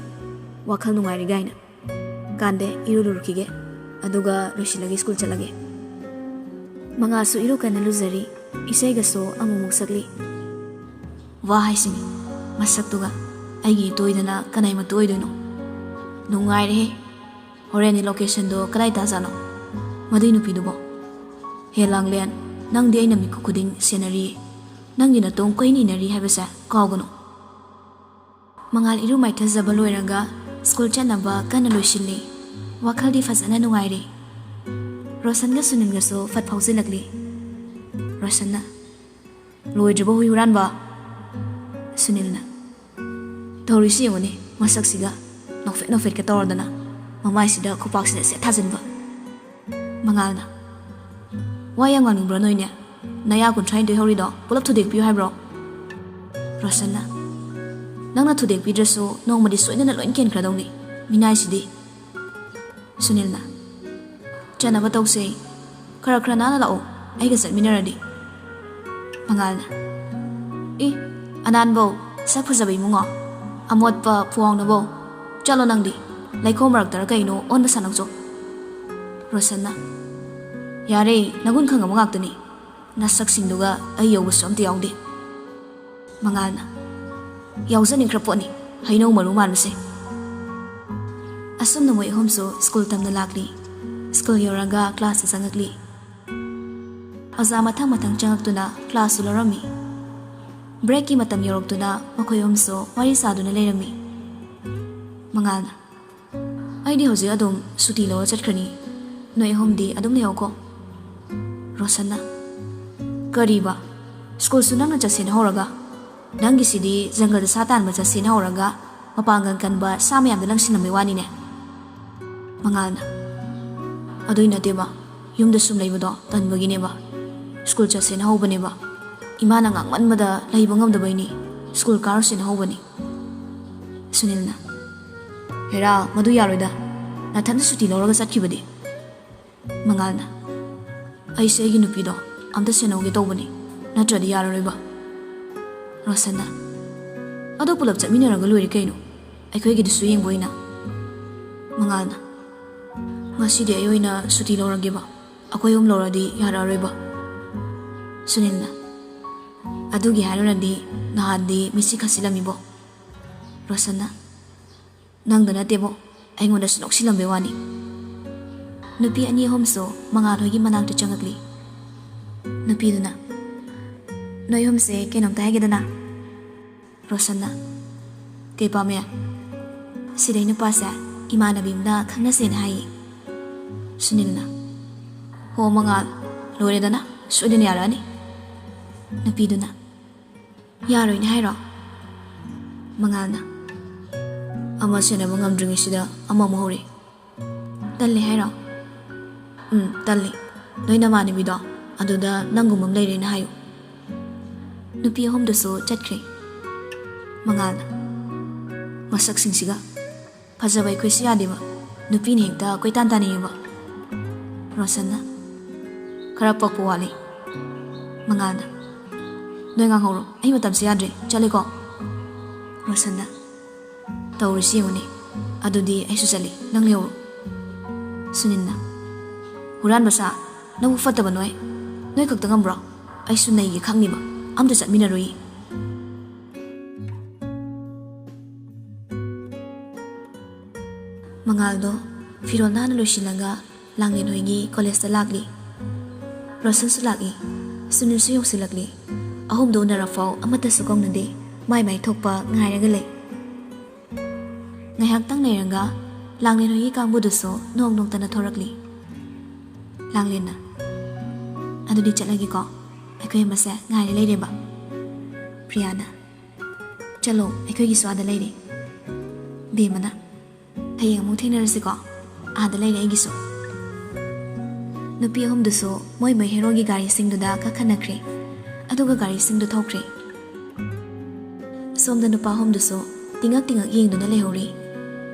ꯋꯥꯈꯜ ꯅꯨꯡꯉꯥꯏꯔꯤ ꯒꯥꯏꯅ꯫ ꯀꯥꯟꯗꯦ, ꯏꯔꯨ ꯂꯨꯔꯨꯈꯤꯒꯦ, ꯑꯗꯨꯒ ꯂꯣꯏꯁꯤꯜꯂꯒꯦ ꯁ꯭ꯀꯨꯜ ꯆꯠꯂꯒꯦ꯫" ꯃꯉꯥꯜꯁꯨ ꯏꯔꯨ ꯀꯟꯅ ꯂꯨꯖꯔꯤ, ꯏꯁꯩꯒꯁꯨ ꯑꯃꯨꯛꯃꯨꯛ ꯁꯛꯂꯤ꯫ ꯋꯥ ꯍꯥꯏꯁꯤꯅꯤ, ꯃꯁꯛꯇꯨꯒ ꯑꯩꯒꯤ ꯏꯇꯣꯏꯗꯅ ꯀꯅꯥꯏ ꯃꯇꯨ ꯑꯣꯏꯗꯣꯏꯅꯣ? ꯅꯨꯡꯉꯥꯏꯔꯦꯍꯦ꯫ ꯍꯣꯔꯦꯟꯗꯤ ꯂꯣꯀꯦꯁꯟꯗꯣ ꯀꯗꯥꯏ ꯇꯥꯖꯥꯠꯅꯣ ꯃꯗꯨꯏ ꯅꯨꯄꯤꯗꯨꯕꯣ? ꯍꯦ ꯂꯥꯡꯂꯦꯟ, ꯅꯪꯗꯤ ꯑꯩꯅ ꯃꯤꯀꯨꯞ ꯈꯨꯗꯤꯡ ꯁꯦꯟꯅꯔꯤ, ꯅꯪꯒꯤ ꯅꯇꯣꯡ ꯀꯣꯏꯅ ꯏꯟꯅꯔꯤ ꯍꯥꯏꯕꯁꯦ ꯀꯥꯎꯒꯅꯨ꯫ ꯃꯉꯥꯜ ꯏꯔꯨ ꯃꯥꯏꯊꯖꯕ ꯂꯣꯏꯔꯒ ꯁ꯭ꯀꯨꯜ ꯆꯠꯅꯕ ꯀꯟꯅ ꯂꯣꯏꯁꯤꯜꯂꯤ꯫ ꯋꯥꯈꯜꯗꯤ ꯐꯖꯅ ꯅꯨꯡꯉꯥꯏꯔꯤ꯫ ꯔꯣꯁꯟꯒ ꯁꯨꯅꯤꯜꯒꯁꯨ ꯐꯠ ꯐꯥꯎꯖꯤꯜꯂꯛꯂꯤ꯫ ꯔꯣꯁꯟꯅ, "ꯂꯣꯏꯗ꯭ꯔꯤꯕꯣ ꯍꯨꯏ ꯍꯨꯔꯥꯟꯕ?" ꯁꯨꯅꯤꯜꯅ, "ꯇꯧꯔꯤꯁꯤ ꯌꯦꯡꯉꯨꯅꯦ, ꯃꯁꯛꯁꯤꯒ ꯅꯣꯛꯐꯦꯠ ꯅꯣꯛꯐꯦꯠꯀ ꯇꯧꯔꯗꯅ, ꯃꯃꯥꯏꯁꯤꯗ ꯈꯨꯄꯥꯛꯁꯤꯗ ꯁꯦꯠ ꯊꯥꯖꯤꯟꯕ꯫" ꯃꯉꯥꯜꯅ, "ꯋꯥ ꯌꯥꯝ ꯉꯥꯡꯅꯤꯡꯕ꯭ꯔꯣ ꯅꯣꯏꯅꯦ? ꯅꯌꯥ ꯀꯨꯟꯊ꯭ꯔꯥꯅꯤꯊꯣꯏ ꯍꯧꯔꯤꯗꯣ ꯄꯨꯂꯞ ꯊꯨꯗꯦꯛꯄꯤꯌꯨ ꯍꯥꯏꯕ꯭ꯔꯣ?" ꯔꯣꯁꯟꯅ, "ꯅꯪꯅ ꯊꯨꯗꯦꯛꯄꯤꯗ꯭ꯔꯁꯨ ꯅꯣꯡꯃꯗꯤ ꯁꯣꯏꯗꯅ ꯂꯣꯏ ꯀꯦꯟꯈ꯭ꯔꯗꯧꯅꯤ, ꯃꯤꯅꯥꯏꯁꯤꯗꯤ꯫" ꯁꯨꯅꯤꯜꯅ, "ꯆꯠꯅꯕ ꯇꯧꯁꯦ, ꯈꯔ ꯈꯔ ꯅꯥꯟꯅ ꯂꯥꯛꯑꯣ, ꯑꯩꯒ ꯆꯠꯃꯤꯟꯅꯔꯗꯤ꯫ ꯃꯉꯥꯜꯅ, "ꯏ, ꯑꯅꯥꯟꯕꯧ, ꯁꯛ ꯐꯖꯕ ꯏꯃꯨꯡꯉꯣ, ꯑꯃꯣꯠꯄ ꯐꯨꯋꯥꯎꯅꯕꯧ, ꯆꯠꯂꯣ ꯅꯪꯗꯤ, ꯂꯩꯈꯣꯝ ꯃꯔꯛꯇꯔ ꯀꯩꯅꯣ ꯑꯣꯟꯕ ꯁꯥꯟꯅꯧꯆꯣ"꯫ ꯔꯣꯁꯟꯅ, "ꯌꯥꯔꯦ, ꯅꯒꯨꯟ ꯈꯪꯉꯕ ꯉꯥꯛꯇꯅꯤ, ꯅꯁꯛꯁꯤꯡꯗꯨꯒ ꯑꯩ ꯌꯧꯕꯁꯨ ꯑꯝꯇ ꯌꯥꯎꯗꯦ"꯫ ꯃꯉꯥꯜꯅ, "ꯌꯥꯎꯖꯅꯤꯡꯈ꯭ꯔ ꯄꯣꯠꯅꯤ, ꯍꯩꯅꯧ ꯃꯔꯨ ꯃꯥꯟꯕꯁꯦ"꯫ ꯑꯁꯨꯝꯅ ꯃꯣꯏ ꯑꯍꯨꯝꯁꯨ ꯁ꯭ꯀꯨꯜ ꯇꯝꯅ ꯂꯥꯛꯂꯤ꯫ ꯁ꯭ꯀꯨꯜ ꯌꯧꯔꯒ ꯀ꯭ꯂꯥꯁꯇ ꯆꯪꯉꯛꯂꯤ꯫ ꯑꯣꯖꯥ ꯃꯊꯪ ꯃꯊꯪ ꯆꯪꯉꯛꯇꯨꯅ ꯀ꯭ꯂꯥꯁꯁꯨ ꯂꯧꯔꯝꯃꯤ꯫ ꯕ꯭ꯔꯦꯛꯀꯤ ꯃꯇꯝ ꯌꯧꯔꯛꯇꯨꯅ ꯃꯈꯣꯏ ꯑꯍꯨꯝꯁꯨ ꯋꯥꯔꯤ ꯁꯥꯗꯨꯅ ꯂꯩꯔꯝꯃꯤ꯫ ꯃꯉꯥꯜꯅ, "ꯑꯩꯗꯤ ꯍꯧꯖꯤꯛ ꯑꯗꯨꯝ ꯁꯨꯇꯤ ꯂꯧꯔ ꯆꯠꯈ꯭ꯔꯅꯤ꯫ ꯅꯣꯏ ꯑꯍꯨꯝꯗꯤ ꯑꯗꯨꯝ ꯂꯩꯍꯧꯀꯣ"꯫ ꯔꯣꯁꯟꯅ, "ꯀꯔꯤꯕ? ꯁ꯭ꯀꯨꯜꯁꯨ ꯅꯪꯅ ꯆꯠꯁꯦꯅ ꯍꯧꯔꯒ? ꯅꯪꯒꯤꯁꯤꯗꯤ ꯖꯪꯒꯜꯗ ꯁꯥ ꯇꯥꯟꯕ ꯆꯠꯁꯦꯅ ꯍꯧꯔꯒ ꯃꯄꯥꯡꯒꯜ ꯀꯟꯕ ꯁꯥ ꯃꯌꯥꯝꯗ ꯂꯪꯁꯤꯜꯂꯝꯕꯩ ꯋꯥꯅꯤꯅꯦ"꯫ ꯃꯉꯥꯜꯅ, "ꯑꯗꯨꯏ ꯅꯠꯇꯦꯕ, ꯌꯨꯝꯗ ꯁꯨꯝ ꯂꯩꯕꯗꯣ ꯇꯟꯕꯒꯤꯅꯦꯕ꯫ ꯁ꯭ꯀꯨꯜ ꯆꯠꯁꯦꯅ ꯍꯧꯕꯅꯦꯕ꯫ ꯏꯃꯥꯅ ꯉꯥꯡꯃꯟꯕꯗ ꯂꯩꯕ ꯉꯝꯗꯕꯩꯅꯤ꯫ ꯁ꯭ꯀꯨꯜ ꯀꯥꯔꯨꯁꯦꯅ ꯍꯧꯕꯅꯤ"꯫ ꯁꯨꯅꯤꯜꯅ, "ꯍꯦꯔꯥ, ꯃꯗꯨ ꯌꯥꯔꯣꯏꯗ꯫ ꯅꯊꯟꯗ ꯁꯨꯇꯤ ꯂꯧꯔꯒ ꯆꯠꯈꯤꯕꯗꯤ"꯫ ꯃꯉꯥꯜꯅ, "ꯑꯩꯁꯦ ꯑꯩꯒꯤ ꯅꯨꯄꯤꯗꯣ ꯑꯝꯇ ꯁꯦꯟꯅꯍꯧꯒꯦ ꯇꯧꯕꯅꯤ, ꯅꯠꯇ꯭ꯔꯗꯤ ꯌꯥꯔꯔꯣꯏꯕ"꯫ ꯔꯣꯁꯟꯅ, "ꯑꯗꯣ ꯄꯨꯂꯞ ꯆꯠꯃꯤꯟꯅꯔꯒ ꯂꯣꯏꯔꯦ ꯀꯩꯅꯣ, ꯑꯩꯈꯣꯏꯒꯤꯗꯨꯁꯨ ꯌꯦꯡꯕ ꯑꯣꯏꯅ"꯫ ꯃꯉꯥꯜꯅ, "ꯉꯁꯤꯗꯤ ꯑꯩ ꯑꯣꯏꯅ ꯁꯨꯇꯤ ꯂꯧꯔꯒꯦꯕ, ꯑꯩꯈꯣꯏ ꯑꯍꯨꯝ ꯂꯧꯔꯗꯤ ꯌꯥꯔꯛꯑꯔꯣꯏꯕ"꯫ ꯁꯨꯅꯤꯜꯅ, "ꯑꯗꯨꯒꯤ ꯍꯥꯏꯔꯨꯔꯗꯤ ꯅꯍꯥꯟꯗꯤ ꯃꯤꯠꯁꯤ ꯈꯠꯆꯤꯜꯂꯝꯃꯤꯕꯣ"꯫ ꯔꯣꯁꯟꯅ, "ꯅꯪꯗ ꯅꯠꯇꯦꯕꯣ, ꯑꯩꯉꯣꯟꯗꯁꯨ ꯅꯣꯛꯁꯤꯜꯂꯝꯕꯩ ꯋꯥꯅꯤ"꯫ ꯅꯨꯄꯤ ꯑꯅꯤ ꯑꯍꯨꯝꯁꯨ ꯃꯉꯥꯜ ꯍꯣꯏꯒꯤ ꯃꯅꯥꯛꯇ ꯆꯪꯉꯛꯂꯤ꯫ ꯅꯨꯄꯤꯗꯨꯅ, "ꯅꯣꯏ ꯑꯍꯨꯝꯁꯦ ꯀꯩꯅꯣꯝꯇ ꯍꯥꯏꯒꯦꯗꯅ"꯫ ꯔꯣꯁꯟꯅ, "ꯀꯩ ꯄꯥꯝꯃꯦ?" "ꯁꯤꯗꯩ ꯅꯨꯄꯥꯁꯦ ꯏꯃꯥꯟꯅꯕꯤ ꯑꯃꯅ ꯈꯪꯅꯁꯦꯅ ꯍꯥꯏꯌꯦ"꯫ ꯁꯨꯅꯤꯜꯅ, "ꯍꯣ ꯃꯉꯥꯜ, ꯂꯣꯏꯔꯦꯗꯅ, ꯁꯣꯏꯗꯅ ꯌꯥꯔꯛꯑꯅꯤ"꯫ ꯅꯨꯄꯤꯗꯨꯅ, "ꯌꯥꯔꯣꯏꯅꯦ ꯍꯥꯏꯔꯣ?" ꯃꯉꯥꯜꯅ, "ꯑꯃ ꯁꯦꯟꯅꯕ ꯉꯝꯗ꯭ꯔꯤꯉꯩꯁꯤꯗ ꯑꯃ ꯑꯃꯨꯛ ꯍꯧꯔꯦ"꯫ "ꯇꯜꯂꯦ ꯍꯥꯏꯔꯣ?" "ꯎꯝ, ꯇꯜꯂꯦ꯫ ꯅꯣꯏ ꯅꯃꯥꯟꯅꯕꯤꯗꯣ ꯑꯗꯨꯗ ꯅꯪꯒꯨꯝꯕ ꯑꯃ ꯂꯩꯔꯦꯅ ꯍꯥꯏꯌꯨ"꯫ ꯅꯨꯄꯤ ꯑꯍꯨꯝꯗꯨꯁꯨ ꯆꯠꯈ꯭ꯔꯦ꯫ ꯃꯉꯥꯜꯅ, "ꯃꯁꯛꯁꯤꯡꯁꯤꯒ꯫ ꯐꯖꯕ ꯑꯩꯈꯣꯏꯁꯨ ꯌꯥꯗꯦꯕ, ꯅꯨꯄꯤꯅ ꯍꯦꯛꯇ ꯀꯣꯏꯇꯥꯟ ꯇꯥꯅꯤꯡꯉꯦꯕ"꯫ ꯔꯣꯁꯟꯅ, ꯈꯔ ꯄꯛꯄ ꯋꯥꯠꯂꯤ꯫ ꯃꯉꯥꯜꯅ, "ꯅꯣꯏ ꯉꯥꯡꯍꯧꯔꯣ, ꯑꯩ ꯃꯇꯝꯁꯦ ꯌꯥꯗ꯭ꯔꯦ, ꯆꯠꯂꯦꯀꯣ"꯫ ꯔꯣꯁꯟꯅ, "ꯇꯧꯔꯤꯁꯤ ꯌꯦꯡꯉꯨꯅꯦ, ꯑꯗꯨꯗꯤ ꯑꯩꯁꯨ ꯆꯠꯂꯤ, ꯅꯪ ꯂꯩꯍꯧꯔꯣ"꯫ ꯁꯨꯅꯤꯜꯅ, "ꯍꯨꯔꯥꯟꯕ ꯁꯥ, ꯅꯪꯕꯨ ꯐꯠꯇꯕ ꯅꯣꯏ, ꯅꯣꯏ ꯈꯛꯇ ꯉꯝꯕ꯭ꯔꯣ? ꯑꯩꯁꯨ ꯅꯩꯒꯦ ꯈꯪꯅꯤꯕ, ꯑꯝꯇ ꯆꯠꯃꯤꯟꯅꯔꯨꯏ"꯫ ꯃꯉꯥꯜꯗꯣ ꯐꯤꯔꯣꯜ ꯅꯥꯟꯅ ꯂꯣꯏꯁꯤꯜꯂꯒ ꯂꯥꯡꯂꯦꯟ ꯍꯣꯏꯒꯤ ꯀꯣꯂꯦꯖꯇ ꯂꯥꯛꯂꯤ꯫ ꯔꯣꯁꯟꯁꯨ ꯂꯥꯛꯏ꯫ ꯁꯨꯅꯤꯜꯁꯨ ꯌꯧꯁꯤꯜꯂꯛꯂꯤ꯫ ꯑꯍꯨꯝꯗꯣ ꯎꯅꯔꯐꯥꯎ ꯑꯃꯠꯇꯁꯨ ꯀꯧꯅꯗꯦ꯫ ꯃꯥꯏ ꯃꯥꯏ ꯊꯣꯛꯄ ꯉꯥꯏꯔꯒ ꯂꯩ꯫ ꯉꯥꯏꯍꯥꯛꯇꯪ ꯂꯩꯔꯒ ꯂꯥꯡꯂꯦꯟ ꯍꯣꯏꯒꯤ ꯀꯥꯡꯕꯨꯗꯨꯁꯨ ꯅꯣꯛ ꯅꯣꯛꯇꯅ ꯊꯣꯔꯛꯂꯤ꯫ ꯂꯥꯡꯂꯦꯟꯅ, "ꯑꯗꯨꯗꯤ ꯆꯠꯂꯒꯦꯀꯣ, ꯑꯩꯈꯣꯏ ꯑꯃꯁꯦ ꯉꯥꯏꯔ ꯂꯩꯔꯦꯕ"꯫ ꯄ꯭ꯔꯤꯌꯥꯅ, "ꯆꯠꯂꯣ, ꯑꯩꯈꯣꯏꯒꯤꯁꯨ ꯑꯥꯗ ꯂꯩꯔꯦ"꯫ ꯕꯦꯝꯃꯅ, "ꯍꯌꯦꯡ ꯑꯃꯨꯛ ꯊꯦꯡꯅꯔꯁꯤꯀꯣ, ꯑꯥꯗ ꯂꯩꯔꯦ ꯑꯩꯒꯤꯁꯨ"꯫ ꯅꯨꯄꯤ ꯑꯍꯨꯝꯗꯨꯁꯨ ꯃꯣꯏ ꯃꯣꯏ ꯍꯦꯔꯣꯒꯤ ꯒꯥꯔꯤꯁꯤꯡꯗꯨꯗ ꯀꯥꯈꯠꯅꯈ꯭ꯔꯦ꯫ ꯑꯗꯨꯒ ꯒꯥꯔꯤꯁꯤꯡꯗꯨ ꯊꯧꯈ꯭ꯔꯦ꯫ ꯁꯣꯝꯗ ꯅꯨꯄꯥ ꯑꯍꯨꯝꯗꯨꯁꯨ ꯇꯤꯉꯛ ꯇꯤꯉꯛ ꯌꯦꯡꯗꯨꯅ ꯂꯩꯍꯧꯔꯤ꯫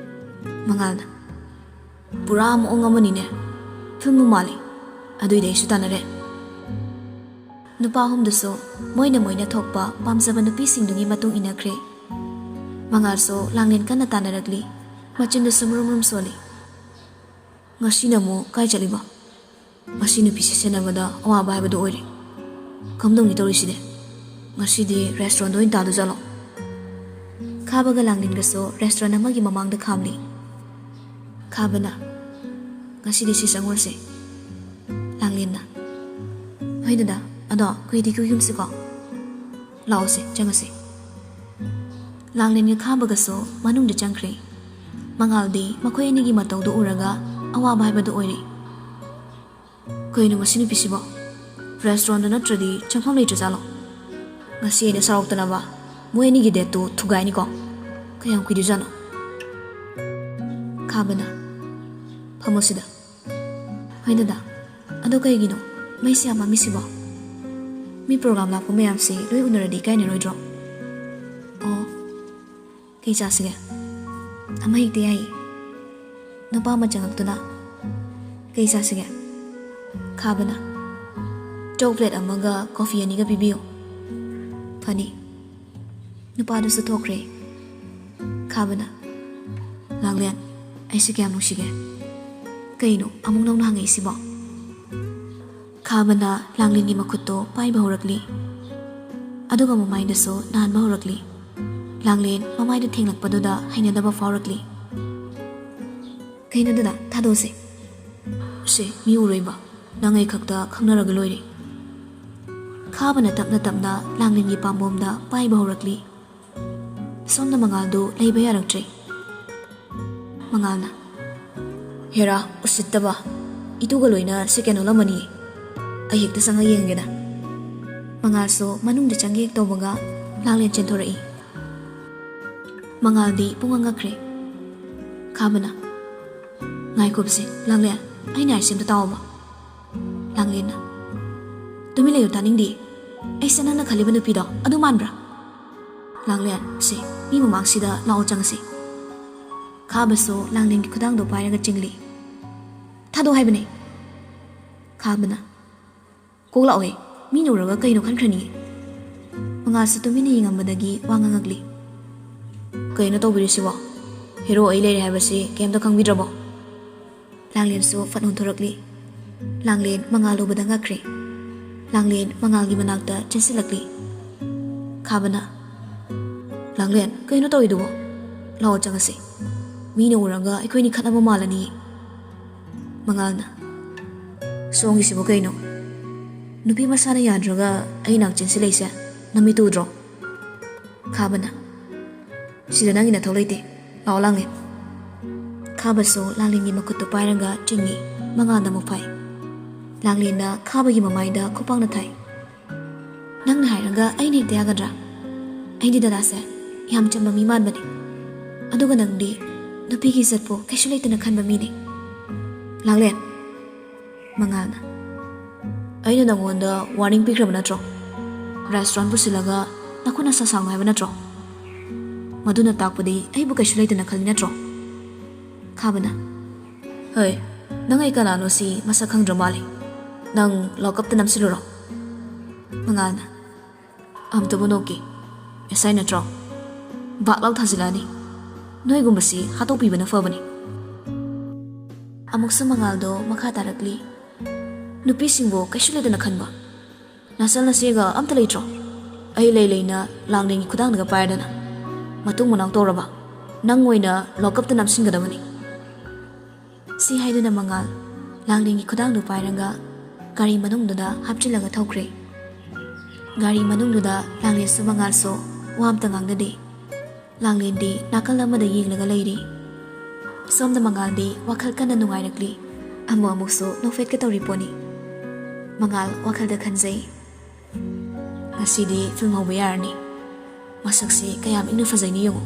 ꯃꯉꯥꯜꯅ, "ꯄꯨꯔꯥ ꯃꯑꯣꯡ ꯑꯃꯅꯤꯅꯦ, ꯐꯤꯜꯝꯕꯨ ꯃꯥꯜꯂꯤ꯫ ꯑꯗꯨꯏꯗꯤ ꯑꯩꯁꯨ ꯇꯥꯟꯅꯔꯦ"꯫ ꯅꯨꯄꯥ ꯑꯍꯨꯝꯗꯨꯁꯨ ꯃꯣꯏꯅ ꯃꯣꯏꯅ ꯊꯣꯛꯄ ꯄꯥꯝꯖꯕ ꯅꯨꯄꯤꯁꯤꯡꯗꯨꯒꯤ ꯃꯇꯨꯡ ꯏꯟꯅꯈ꯭ꯔꯦ꯫ ꯃꯉꯥꯜꯁꯨ ꯂꯥꯡꯂꯦꯟ ꯀꯟꯅ ꯇꯥꯟꯅꯔꯛꯂꯤ꯫ ꯃꯆꯤꯟꯗꯨꯁꯨ ꯃꯨꯔꯨꯝ ꯃꯨꯔꯨꯝ ꯁꯣꯜꯂꯤ꯫ "ꯉꯁꯤꯅ ꯑꯃꯨꯛ ꯀꯥꯏ ꯆꯠꯂꯤꯕ? ꯃꯁꯤ ꯅꯨꯄꯤꯁꯦ ꯁꯦꯟꯅꯕꯗ ꯑꯋꯥꯕ ꯍꯥꯏꯕꯗꯨ ꯑꯣꯏꯔꯦ꯫ ꯀꯝꯗꯧꯅꯤ ꯇꯧꯔꯤꯁꯤꯗꯤ? ꯉꯁꯤꯗꯤ ꯔꯦꯁꯇꯨꯔꯦꯟꯗ ꯑꯣꯏꯅ ꯇꯥꯗꯣꯏꯖꯥꯠꯂꯣ?" ꯈꯥꯕꯒ ꯂꯥꯡꯂꯦꯟꯒꯁꯨ ꯔꯦꯁꯇꯨꯔꯦꯟ ꯑꯃꯒꯤ ꯃꯃꯥꯡꯗ ꯈꯥꯝꯂꯤ꯫ ꯈꯥꯕꯅ, "ꯉꯁꯤꯗꯤ ꯁꯤ ꯆꯪꯉꯨꯔꯁꯦ"꯫ ꯂꯥꯡꯂꯦꯟꯅ, "ꯍꯣꯏ ꯗꯗꯥ, ꯑꯗꯣ ꯀꯨꯏꯗꯤ ꯀꯨꯏꯒꯨꯝꯁꯤꯀꯣ꯫ ꯂꯥꯛꯑꯣꯁꯦ, ꯆꯪꯉꯁꯦ"꯫ ꯂꯥꯡꯂꯦꯟꯒ ꯈꯥꯕꯒꯁꯨ ꯃꯅꯨꯡꯗ ꯆꯪꯈ꯭ꯔꯦ꯫ ꯃꯉꯥꯜꯗꯤ ꯃꯈꯣꯏ ꯑꯅꯤꯒꯤ ꯃꯇꯧꯗꯨ ꯎꯔꯒ ꯑꯋꯥꯕ ꯍꯥꯏꯕꯗꯨ ꯑꯣꯏꯔꯦ꯫ "ꯀꯩꯅꯣ ꯃꯁꯤ ꯅꯨꯄꯤꯁꯤꯕꯣ? ꯔꯦꯁꯇꯨꯔꯦꯟꯗ ꯅꯠꯇ꯭ꯔꯗꯤ ꯆꯪꯐꯝ ꯂꯩꯇ꯭ꯔꯖꯥꯠꯂꯣ? ꯉꯁꯤ ꯑꯩꯅ ꯁꯥꯎꯔꯛꯇꯅꯕ ꯃꯣꯏ ꯑꯅꯤꯒꯤ ꯗꯦꯠꯇꯨ ꯊꯨꯒꯥꯏꯅꯤꯀꯣ꯫ ꯀꯌꯥꯝ ꯀꯨꯏꯗꯣꯏꯖꯥꯠꯅꯣ?" ꯈꯥꯕꯅ, "ꯐꯝꯃꯣ ꯁꯤꯗ"꯫ "ꯍꯣꯏ ꯗꯗꯥ, ꯑꯗꯣ ꯀꯩꯒꯤꯅꯣ ꯃꯩꯁꯦ ꯌꯥꯝ ꯃꯝꯃꯤꯁꯤꯕꯣ? ꯃꯤ ꯄ꯭ꯔꯣꯒ꯭ꯔꯥꯝ ꯂꯥꯛꯄ ꯃꯌꯥꯝꯁꯦ ꯂꯣꯏ ꯎꯅꯔꯗꯤ ꯏꯀꯥꯏꯅꯔꯣꯏꯗ꯭ꯔꯣ?" "ꯑꯣ, ꯀꯩ ꯆꯥꯁꯤꯒꯦ?" "ꯑꯃ ꯍꯦꯛꯇ ꯌꯥꯏꯌꯦ"꯫ ꯅꯨꯄꯥ ꯑꯃ ꯆꯪꯉꯛꯇꯨꯅ, "ꯀꯩ ꯆꯥꯁꯤꯒꯦ?" ꯈꯥꯕꯅ, ꯆꯧ ꯄ꯭ꯂꯦꯠ ꯑꯃꯒ ꯀꯣꯐꯤ ꯑꯅꯤꯒ ꯄꯤꯕꯤꯌꯨ꯫ ꯐꯅꯤ꯫ ꯅꯨꯄꯥꯗꯨꯁꯨ ꯊꯣꯛꯈ꯭ꯔꯦ꯫ ꯈꯥꯕꯅ, "ꯂꯥꯡꯂꯦꯟ, ꯑꯩꯁꯦ ꯀꯌꯥꯝ ꯅꯨꯡꯁꯤꯒꯦ?" "ꯀꯩꯅꯣ ꯑꯃꯨꯛ ꯅꯧꯅ ꯍꯪꯉꯛꯏꯁꯤꯕꯣ?" ꯈꯥꯕꯅ ꯂꯥꯡꯂꯦꯟꯒꯤ ꯃꯈꯨꯠꯇꯣ ꯄꯥꯏꯕ ꯍꯧꯔꯛꯂꯤ꯫ ꯑꯗꯨꯒ ꯃꯃꯥꯏꯗꯁꯨ ꯅꯥꯟꯕ ꯍꯧꯔꯛꯂꯤ꯫ ꯂꯥꯡꯂꯦꯟ ꯃꯃꯥꯏꯗ ꯊꯦꯡꯂꯛꯄꯗꯨꯗ ꯍꯩꯅꯗꯕ ꯐꯥꯎꯔꯛꯂꯤ꯫ "ꯀꯩꯅꯣ ꯗꯗꯥ, ꯊꯥꯗꯣꯛꯑꯁꯦ꯫ ꯁꯦ, ꯃꯤ ꯎꯔꯣꯏꯕ꯫ ꯅꯪ ꯑꯩ ꯈꯛꯇ ꯈꯪꯅꯔꯒ ꯂꯣꯏꯔꯦ꯫" ꯈꯥꯕꯅ ꯇꯞꯅ ꯇꯞꯅ ꯂꯥꯡꯂꯦꯟꯒꯤ ꯄꯥꯝꯕꯣꯝꯗ ꯄꯥꯏꯕ ꯍꯧꯔꯛꯂꯤ꯫ ꯁꯣꯝꯗ ꯃꯉꯥꯜꯗꯨ ꯂꯩꯕ ꯌꯥꯔꯛꯇ꯭ꯔꯦ꯫ ꯃꯉꯥꯜꯅ, "ꯍꯦꯔꯥ, ꯎꯁꯤꯠꯇꯕ꯫ ꯏꯇꯨꯒ ꯂꯣꯏꯅ ꯁꯦꯀꯦꯟ ꯑꯣꯜꯂꯝꯃꯅꯤ꯫ ꯑꯩ ꯍꯦꯛꯇ ꯆꯪꯉ ꯌꯦꯡꯒꯦꯗ꯫" ꯃꯉꯥꯜꯁꯨ ꯃꯅꯨꯡꯗ ꯆꯪꯒꯦ ꯍꯦꯛ ꯇꯧꯕꯒ ꯂꯥꯡꯂꯦꯟ ꯆꯦꯟꯊꯣꯔꯛꯏ꯫ ꯃꯉꯥꯜꯗꯤ ꯄꯨꯡꯉꯛ ꯉꯛꯈ꯭ꯔꯦ꯫ ꯈꯥꯕꯅ, "ꯉꯥꯏꯈꯣꯕꯁꯦ, ꯂꯥꯡꯂꯦꯟ, ꯑꯩꯅ ꯍꯥꯏꯁꯦ ꯑꯝꯇ ꯇꯥꯎꯕ꯫" ꯂꯥꯡꯂꯦꯟꯅ, "ꯇꯨꯃꯤꯟ ꯂꯩꯌꯨ, ꯇꯥꯅꯤꯡꯗꯦ꯫ ꯑꯩꯁꯦ ꯅꯪꯅ ꯈꯜꯂꯤꯕ ꯅꯨꯄꯤꯗꯣ ꯑꯗꯨ ꯃꯥꯟꯕ꯭ꯔꯥ?" ꯂꯥꯡꯂꯦꯟ, "ꯁꯦ, ꯃꯤ ꯃꯃꯥꯡꯁꯤꯗ ꯂꯥꯛꯑꯣ, ꯆꯪꯉꯁꯤ꯫" ꯈꯥꯕꯁꯨ ꯂꯥꯡꯂꯦꯟꯒꯤ ꯈꯨꯗꯥꯡꯗꯣ ꯄꯥꯏꯔꯒ ꯆꯤꯡꯂꯤ꯫ "ꯊꯥꯗꯣꯛ ꯍꯥꯏꯕꯅꯦ꯫" ꯈꯥꯕꯅ, "ꯀꯣꯛ ꯂꯥꯛꯑꯣꯍꯦ, ꯃꯤꯅ ꯎꯔꯒ ꯀꯩꯅꯣ ꯈꯟꯈ꯭ꯔꯅꯤ꯫" ꯃꯉꯥꯜꯁꯨ ꯇꯨꯃꯤꯟꯅ ꯌꯦꯡꯉꯝꯕꯗꯒꯤ ꯋꯥ ꯉꯥꯡꯉꯛꯂꯤ꯫ "ꯀꯩꯅꯣ ꯇꯧꯕꯤꯔꯤꯁꯤꯕꯣ? ꯍꯦꯔꯣ ꯑꯩ ꯂꯩꯔꯦ ꯍꯥꯏꯕꯁꯤ ꯀꯩꯝꯇ ꯈꯪꯕꯤꯗ꯭ꯔꯕꯣ?" ꯂꯥꯡꯂꯦꯟꯁꯨ ꯐꯠ ꯑꯣꯟꯊꯣꯔꯛꯂꯤ꯫ ꯂꯥꯡꯂꯦꯟ ꯃꯉꯥꯜ ꯎꯕꯗ ꯉꯛꯈ꯭ꯔꯦ꯫ ꯂꯥꯡꯂꯦꯟ ꯃꯉꯥꯜꯒꯤ ꯃꯅꯥꯛꯇ ꯆꯦꯟꯁꯤꯜꯂꯛꯂꯤ꯫ ꯈꯥꯕꯅ, "ꯂꯥꯡꯂꯦꯟ, ꯀꯩꯅꯣ ꯇꯧꯔꯤꯗꯨꯕꯣ? ꯂꯥꯛꯑꯣ, ꯆꯪꯉꯁꯤ꯫ ꯃꯤꯅ ꯎꯔꯒ ꯑꯩꯈꯣꯏꯅꯤ ꯈꯠꯅꯕ ꯃꯥꯜꯂꯅꯤ꯫" ꯃꯉꯥꯜꯅ, "ꯁꯣꯝꯒꯤꯁꯤꯕꯨ ꯀꯩꯅꯣ? ꯅꯨꯄꯤ ꯃꯁꯥꯅ ꯌꯥꯗ꯭ꯔꯒ ꯑꯩ ꯅꯥꯛ ꯆꯦꯟꯁꯤꯜꯂꯛꯏꯁꯦ ꯅꯃꯤꯠꯇꯨ ꯎꯗ꯭ꯔꯣ?" ꯈꯥꯕꯅ, "ꯁꯤꯗ ꯅꯪꯒꯤ ꯅꯊꯧ ꯂꯩꯇꯦ꯫ ꯂꯥꯛꯑꯣ, ꯂꯥꯡꯂꯦꯟ꯫" ꯈꯥꯕꯁꯨ ꯂꯥꯡꯂꯦꯟꯒꯤ ꯃꯈꯨꯠꯇꯨ ꯄꯥꯏꯔꯒ ꯆꯤꯡꯏ꯫ ꯃꯉꯥꯜꯅ ꯑꯃꯨꯛ ꯐꯥꯏ꯫ ꯂꯥꯡꯂꯦꯟꯅ ꯈꯥꯕꯒꯤ ꯃꯃꯥꯏꯗ ꯈꯨꯄꯥꯛꯅ ꯊꯥꯏ꯫ "ꯅꯪꯅ ꯍꯥꯏꯔꯒ ꯑꯩꯅ ꯍꯦꯛꯇ ꯌꯥꯒꯗ꯭ꯔꯥ? ꯑꯩꯗꯤ ꯗꯗꯥꯁꯦ ꯌꯥꯝ ꯆꯝꯕ ꯃꯤ ꯃꯥꯟꯕꯅꯦ꯫ ꯑꯗꯨꯒ ꯅꯪꯗꯤ ꯅꯨꯄꯤꯒꯤ ꯏꯖꯠꯄꯨ ꯀꯩꯁꯨ ꯂꯩꯇꯅ ꯈꯟꯕ ꯃꯤꯅꯦ꯫" ꯂꯥꯡꯂꯦꯟ꯫ ꯃꯉꯥꯜꯅ, "ꯑꯩꯅ ꯅꯉꯣꯟꯗ ꯋꯥꯔꯅꯤꯡ ꯄꯤꯈ꯭ꯔꯕ ꯅꯠꯇ꯭ꯔꯣ? ꯔꯦꯁꯇꯨꯔꯦꯟ ꯄꯨꯁꯤꯜꯂꯒ ꯅꯈꯨꯠ ꯅꯁꯥ ꯁꯥꯡꯉꯨ ꯍꯥꯏꯕ ꯅꯠꯇ꯭ꯔꯣ? ꯃꯗꯨꯅ ꯇꯥꯛꯄꯗꯤ ꯑꯩꯕꯨ ꯀꯩꯁꯨ ꯂꯩꯇꯅ ꯈꯜꯂꯤ ꯅꯠꯇ꯭ꯔꯣ?" ꯈꯥꯕꯅ, "ꯍꯩ, ꯅꯪ ꯑꯩ ꯀꯅꯥꯅꯣ ꯁꯤ ꯃꯁꯛ ꯈꯪꯗ꯭ꯔ ꯃꯥꯜꯂꯦ꯫ "ꯅꯪ ꯂꯣꯀꯞꯇ ꯅꯝꯁꯤꯜꯂꯨꯔꯣ?" ꯃꯉꯥꯜꯅ, "ꯑꯝꯇꯕꯨ ꯅꯣꯛꯀꯦ꯫ ꯑꯦꯁ ꯑꯥꯏ ꯅꯠꯇ꯭ꯔꯣ? ꯕꯥꯛ ꯂꯥꯎ ꯊꯥꯖꯤꯜꯂꯛꯑꯅꯤ꯫ ꯅꯣꯏꯒꯨꯝꯕꯁꯤ ꯍꯥꯠꯇꯣꯛꯄꯤꯕꯅ ꯐꯕꯅꯤ꯫" ꯑꯃꯨꯛꯁꯨ ꯃꯉꯥꯜꯗꯣ ꯃꯈꯥ ꯇꯥꯔꯛꯂꯤ, "ꯅꯨꯄꯤꯁꯤꯡꯕꯨ ꯀꯩꯁꯨ ꯂꯩꯇꯅ ꯈꯟꯕ꯫ ꯅꯆꯜ ꯅꯆꯦꯒ ꯑꯝꯇ ꯂꯩꯇ꯭ꯔꯣ? ꯑꯩ ꯂꯩ ꯂꯩꯅ ꯂꯥꯡꯂꯦꯟꯒꯤ ꯈꯨꯗꯥꯡꯗꯒ ꯄꯥꯏꯔꯗꯅ ꯃꯇꯨꯡ ꯃꯅꯥꯎ ꯇꯧꯔꯕ? ꯅꯪ ꯑꯣꯏꯅ ꯂꯣꯀꯞꯇ ꯅꯝꯁꯤꯟꯒꯗꯕꯅꯤ꯫" ꯁꯤ ꯍꯥꯏꯗꯨꯅ ꯃꯉꯥꯜ ꯂꯥꯡꯂꯦꯟꯒꯤ ꯈꯨꯗꯥꯡꯗꯨ ꯄꯥꯏꯔꯒ ꯒꯥꯔꯤ ꯃꯅꯨꯡꯗꯨꯗ ꯍꯥꯞꯆꯤꯜꯂꯒ ꯊꯧꯈ꯭ꯔꯦ꯫ ꯒꯥꯔꯤ ꯃꯅꯨꯡꯗꯨꯗ ꯂꯥꯡꯂꯦꯟꯁꯨ ꯃꯉꯥꯜꯁꯨ ꯋꯥ ꯑꯝꯇ ꯉꯥꯡꯅꯗꯦ꯫ ꯂꯥꯡꯂꯦꯟꯗꯤ ꯅꯥꯀꯜ ꯑꯃꯗ ꯌꯦꯡꯂꯒ ꯂꯩꯔꯤ꯫ ꯁꯣꯝꯗ ꯃꯉꯥꯜꯗꯤ ꯋꯥꯈꯜ ꯀꯟꯅ ꯅꯨꯡꯉꯥꯏꯔꯛꯂꯤ꯫ ꯑꯃꯨꯛ ꯑꯃꯨꯛꯁꯨ ꯅꯣꯛꯐꯦꯠꯀ ꯇꯧꯔꯤ ꯄꯣꯠꯅꯤ꯫ ꯃꯉꯥꯜ ꯋꯥꯈꯜꯗ ꯈꯟꯖꯩ, "ꯉꯁꯤꯗꯤ ꯐꯤꯂꯝ ꯍꯧꯕ ꯌꯥꯔꯅꯤ꯫ ꯃꯁꯛꯁꯤ ꯀꯌꯥꯝ ꯏꯪꯅ ꯐꯖꯩꯅꯤ ꯌꯦꯡꯉꯨ꯫